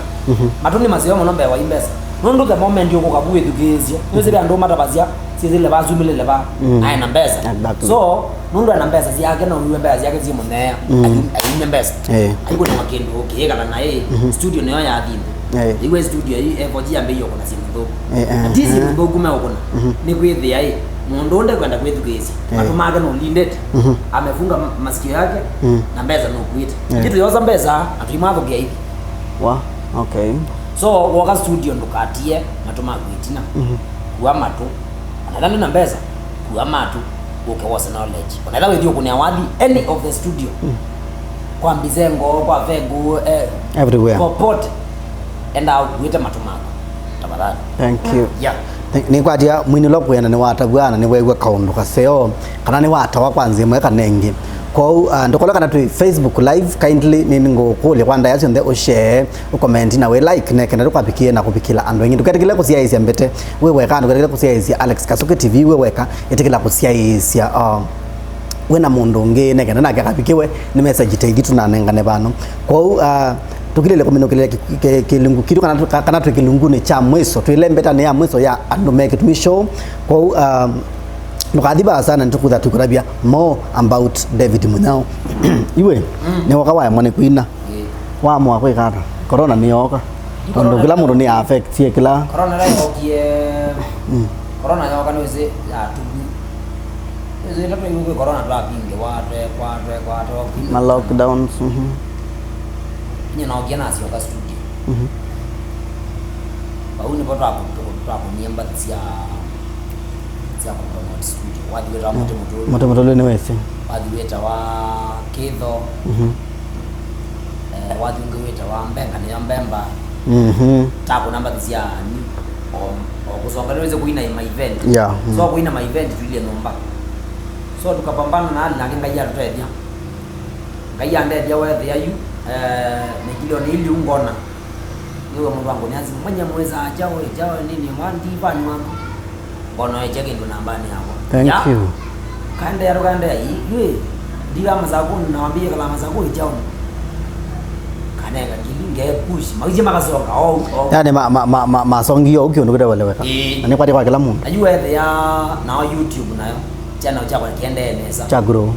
Matũ nĩ maseo mũno mbee wa mbesa. Nũndũ the moment ũkũka vu wĩthukĩĩsye, nĩwĩsĩ ve andũ matavasya, syĩsĩle va, sumĩlĩle va, aĩ na mbesa. Exactly. So, nũndũ ena mbesa syake, no wĩw'e mbesa syake syĩ mũnea, ayu-, ayumya mbesa. Eh. Aikũnĩwa kĩndũ kĩĩkala naĩ, studio nĩyo yathi nthĩ. Eh. Iwe studio ii, F O G yambĩie ũkũna syĩndũ nthũku. Eh, eh, na ti syĩndũ nthũku meũkũna. Nĩ kwĩthĩa ĩ, mũndũ ũũ ndekwenda kwĩthukĩĩsya. Eh. Matũ make nũlindĩte. Amefunga ma-, masikio yake, na mbesa nũkuĩte. Eh. Ithyĩ tũyosa mbesa, na tũimwathũkĩa ithi. Wa, okay. So, woka studio ndũkatie matũ maku ĩtina. Kua matũ. Ona ĩla ndwĩ na mbesa, kua matũ. Ũke wose knowledge. Ona ĩla wĩthi ũkũnĩa wathi any of the studio. Kwa Mbizengo, kwa Vegu, eh, everywhere. Popote. Enda ũkuĩte matũ maku. Tafadhali. Thank you. Yeah. Nĩ-, nĩkwatya mwini ũla kwĩana nĩwatavw'a na nĩweew'a kaũndũ kaseo, kana nĩwatawa kwa nzĩa ĩmwe kana ĩngĩ. Kwoou, ah, ndũkole kana twĩ Facebook Live, kindly nĩngũkũlya kwa ndaĩa syonthe ũshare, ũkomenti na wĩ like, nĩkenda tũkavikĩe na kũvikĩla andũ aingĩ. Ndũketĩkĩle kũsyaĩĩsya mbete wĩ weka, ndũketĩkĩle kũsyaĩĩsya Alex Kasũkũ T V wĩ weka, ĩtĩkĩla kũsyaĩĩsya, uh, wĩna mũndũ ũngĩ, nĩkenda nake akavikĩwe nĩ message ta ithi tũnanengane vano. Kwoou, uh, tũkilĩle kũminũkĩlĩla kĩ-, kĩ-, kĩlungu kitũ kana tũ-, ka-, kana twĩ kĩlungunĩ kya mwĩso, twĩle mbetanĩ ya mwĩso ya andũ me Kĩtumi Show. Kwoou, uh, ndũkathi vaa sana, nĩtũkutha tũkũtavya more about David Munyao. Iwe, nĩwoka waemwa nĩ kwina. Ĩĩ. Waamũa kwĩka ata? Corona nĩyooka. Tondũ kĩla mũndũ nĩ affectie kĩla. Corona ĩla yookie, corona yooka nĩwĩsĩ yatumi. Nĩwĩsĩ ĩla twĩ kwĩ corona twavingĩwa, twekwa, twekwa, twekwa. Ma lockdowns, mhm. Nye nookie nasyoka studio. Mhm. Vau nĩvo twaku-, twaku-, twakũnie mbathi sya sya kũpromote studio. Wathi wĩtawa Mũtĩ Mũtũlu. Mũtĩ Mũtũlu nĩwĩsĩ. Wathi wĩtawa Kĩtho. Mhm. Eh, wathi ũngĩ wĩtawa Mbenga nĩyo Mbemba. Mhm. Takũna mbathi sya ani. O, o kũsonga nĩwĩsĩ kũina ma event. Yeah, mhm. So kũina ma event tuilie nyũmba. So tukapambana na hali nake Ngai atũtethya. Ngai andethya wethĩa yu, eh, nĩ kilioni ili ungona. Nĩwe mũndũ wangũnĩa simu, "Mwenye mwĩsaa kyaũ, kyaũ nini, mwa ndi fani waku." Ngono ekya kĩndũ nambanĩ yakwa. Thank you. Kaendeea, tũkaendeea, ĩ, yu ĩ, ndiva Masakũnĩ, nawambie kala Masakũnĩ kyaũ. Kanenga ngili, nge push, maisha makasonga, o, o. Yani ma, ma, ma, ma, masongie o kĩndũ kĩteweleweka. Ĩĩ. Na nĩ kwati kwa kĩla mũndũ. Na yu wethĩa, nao YouTube nayo. Channel kyakwa kĩendee nesa. Kya grow.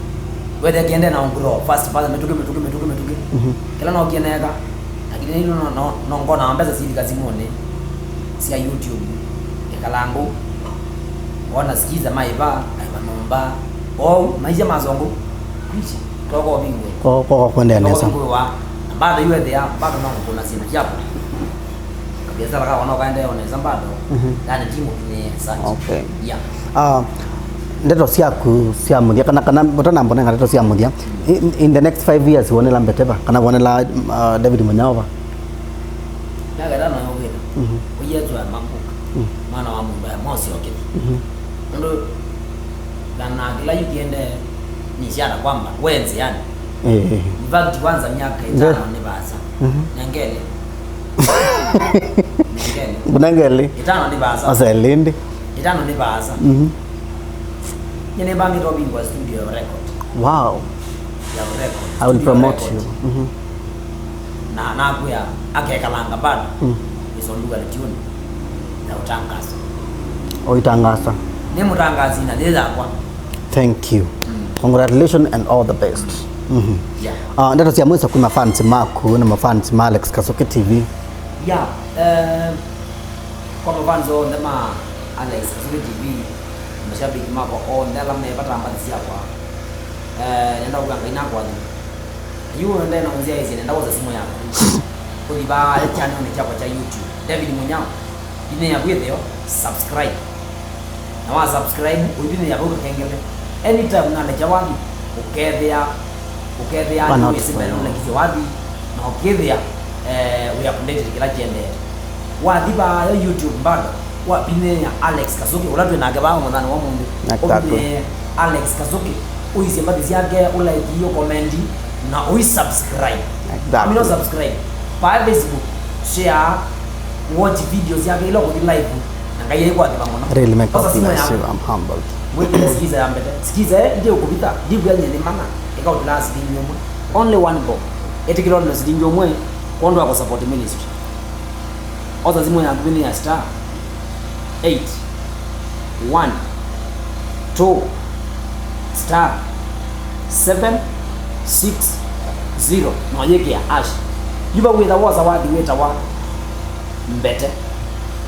Wethe kĩendee na grow. Fast, fast, mĩtũkĩ, mĩtũkĩ, mĩtũkĩ, mĩtũkĩ. Mhm. Kĩla no kĩeneka. Lakini no, no, no ngona mbesa silika simũnĩ. Sya YouTube. Ĩkalangu. Wona skiza maiva, maiva nyũmba. Ou, maisha masongo. Kwishi. Toko bingwe. Ko, ko, ko kwendea nesa. Toko bingwe wa. Bado yu ethea, bado no kuna sindu syaku. Kabiashara kako no kaendee o nesa bado. Mhm. Yani timu ni sa. Okay. Yeah. Ah, Ndeto syaku sya mũthya, kana, kana ũtanamba ũnenga ndeto sya mũthya, in, in the next five years wonela Mbete va, kana wonela, uh, David Munyao va? Myaka ĩtano yũkĩte, mhm, ũiethwa makuka, mm, mwana wa mũndũ aya mosyoke. Mhm. Nũndũ na, na kĩla yu kĩendee nĩsyana kwamba we nzĩanĩ. Eh, eh. In fact, kwanza myaka ĩtano nĩ vaasa. Mhm. Nengele. Nengele. Nengele. Ĩtano nĩ vaasa. Asa ĩlĩ ndĩ. Ĩtano nĩ vaasa. Mhm. Nyie nĩmbangĩte ũvingũa studio ya record. Wow. Ya record. I will promote you. Mhm. Na nakwĩa akekalanga bado. Mm. Isonduka litioni ya ũtangasa. Oitangasa. Nĩ mũtangasi na nĩ yakwa. Thank you. Mm. Congratulations and all the best. Mhm. Yeah. Ah, ndeto sya mwiso kwĩ mafans maku na mafans ma Alex Kasuki T V. Yeah, eh, kwa mafans onthe ma Alex Kasuki T V, mashabiki makwa onthe ala me vata mbathi syakwa, eh, nenda kũka Ngai nakwathima. Yu nenda na ũnzĩa ĩsĩ, nenda kwosa simũ yakwa. Kũthi vaa channel-nĩ kyakwa kya YouTube, David Munyao. Ĩnĩa kwĩthĩo, subscribe. Na wa subscribe, ũivinĩĩa vau kakengele. Anytime nalekya wathi, ũkethĩa, ũkethĩa nĩwĩsĩ mbee nũlekisye wathi, na ũkĩthĩa, eh, wĩ updated kĩla kĩendee. Wathi vaa yo YouTube bado, wavinĩĩa Alex Kasuki, ũla twĩ nake vaa mũthenya wa ũmũnthĩ. Exactly. Ũvinĩĩe Alex Kasuki, ũisye mbathi syake, ũlaiki, ũkomenti, na ũisubscribe. Exactly. Amino subscribe. Vaa Facebook, share, watch video syake ila ũkũthi live. Na Ngai aikwathima mũno. Really make a bless you. I'm humbled. Wĩkĩle sikiza ya Mbete. Sikiza, eh, ndi ũkũvitha, ndikwĩa nyie nĩ mana. Eka ũtulaa silingi ũmwe. Only one bob. Ĩtĩkĩla ũtule silingi ũmwe, kwondũ wa kũsupport ministry. Osa simũ yaku nĩ ya star eight one two star seven six zero, na ũyĩkĩa hash. Yu va wĩtha wosa wathi wĩtawa Mbete.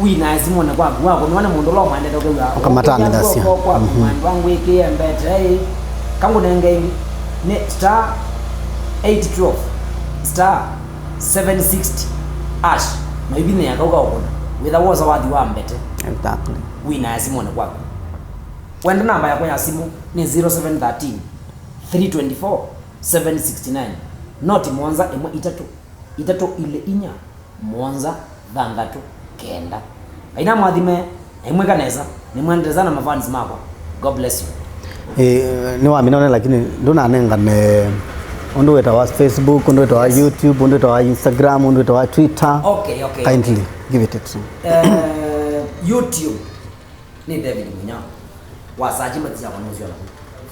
Wĩnae simũnĩ kwaku, wakũnwa nĩ mũndũ ũla ũmwendete ũkew'a, ũkamatanĩthasya. Ũkĩthya ngwĩkĩa ngwĩkĩe Mbete, ĩ, kangũnenge ĩngĩ. Nĩ star eight twelve star seven sixty hash, na ũivinĩĩa kau kaũkũna. Wĩtha wosa wathi wa Mbete. Exactly. Wĩnae simũnĩ kwaku. Wenda namba yakwa ya simũ nĩ zero seven thirteen, three twenty-four, seven sixty-nine, noti mũonza ĩmwe itatũ, itatũ ilĩ inya, mũonza thanthatũ kenda. Ngai namwathime, na imwĩka nesa, nĩmwendete sana mafans makwa. God bless you. Eh, nĩwamina one lakini ndũnanengane ũndũ wĩtawa Facebook, ũndũ wĩtawa YouTube, ũndũ wĩtawa Instagram, ũndũ wĩtawa Twitter. Okay, okay, okay. Kindly give it it. Eh, YouTube nĩ David Munyao. Wa search mbathi syakwa nũsyona.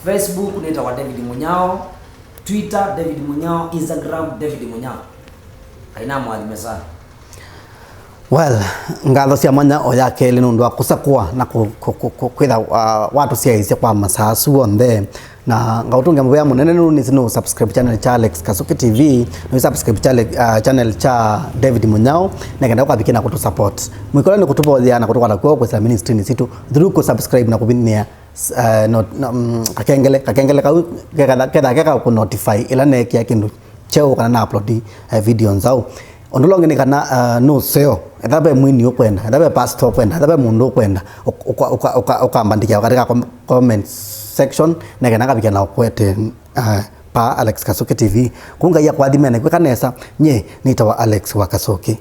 Facebook nĩtawa David Munyao, Twitter David Munyao, Instagram David Munyao. Ngai namwathime sana. Well, ngatho sya mwanya o ya kelĩ nũndũ wa kũsakũa na kũ-, kũ-, kũ-, kũ-, kwĩtha, uh, watũsyaĩĩsya kwa masaa asu onthe. Na ngaũtũngĩa mũvea mũnene nũndũ nĩsĩ nũ subscribe channel kya Alex Kasuki T V, nũ subscribe chale-, uh, channel kya David Munyao, nĩkenda ũkavikĩe na kũtũ support. Mwĩkĩla nĩ kũtũvoyea na kũtũkwata kw'oko kwĩsĩla ministry-nĩ sitũ through kũ subscribe na kũvinĩĩa s-, eh, not-, no, mm, kakengele, kakengele kau ketha-, kethaa keka kũ notify ĩla neekĩa kĩndũ kyeũ kana na upload, eh, video nzaũ. Ũndũ ũla ũngĩ nĩ kana, eh, nũseo, etha ve mwini ũkwenda, etha ve pastor ũkwenda, etha ve mũndũ ũkwenda, ũk-, ũka-, ũka-, ũka-, ũkambandĩkĩa katika com-, comment section, nĩkenda ngavike na ũkwete, eh, pa Alex Kasuki T V. Kũu Ngai akwathime na kwĩka nesa, nyie nĩtawa Alex wa Kasuki.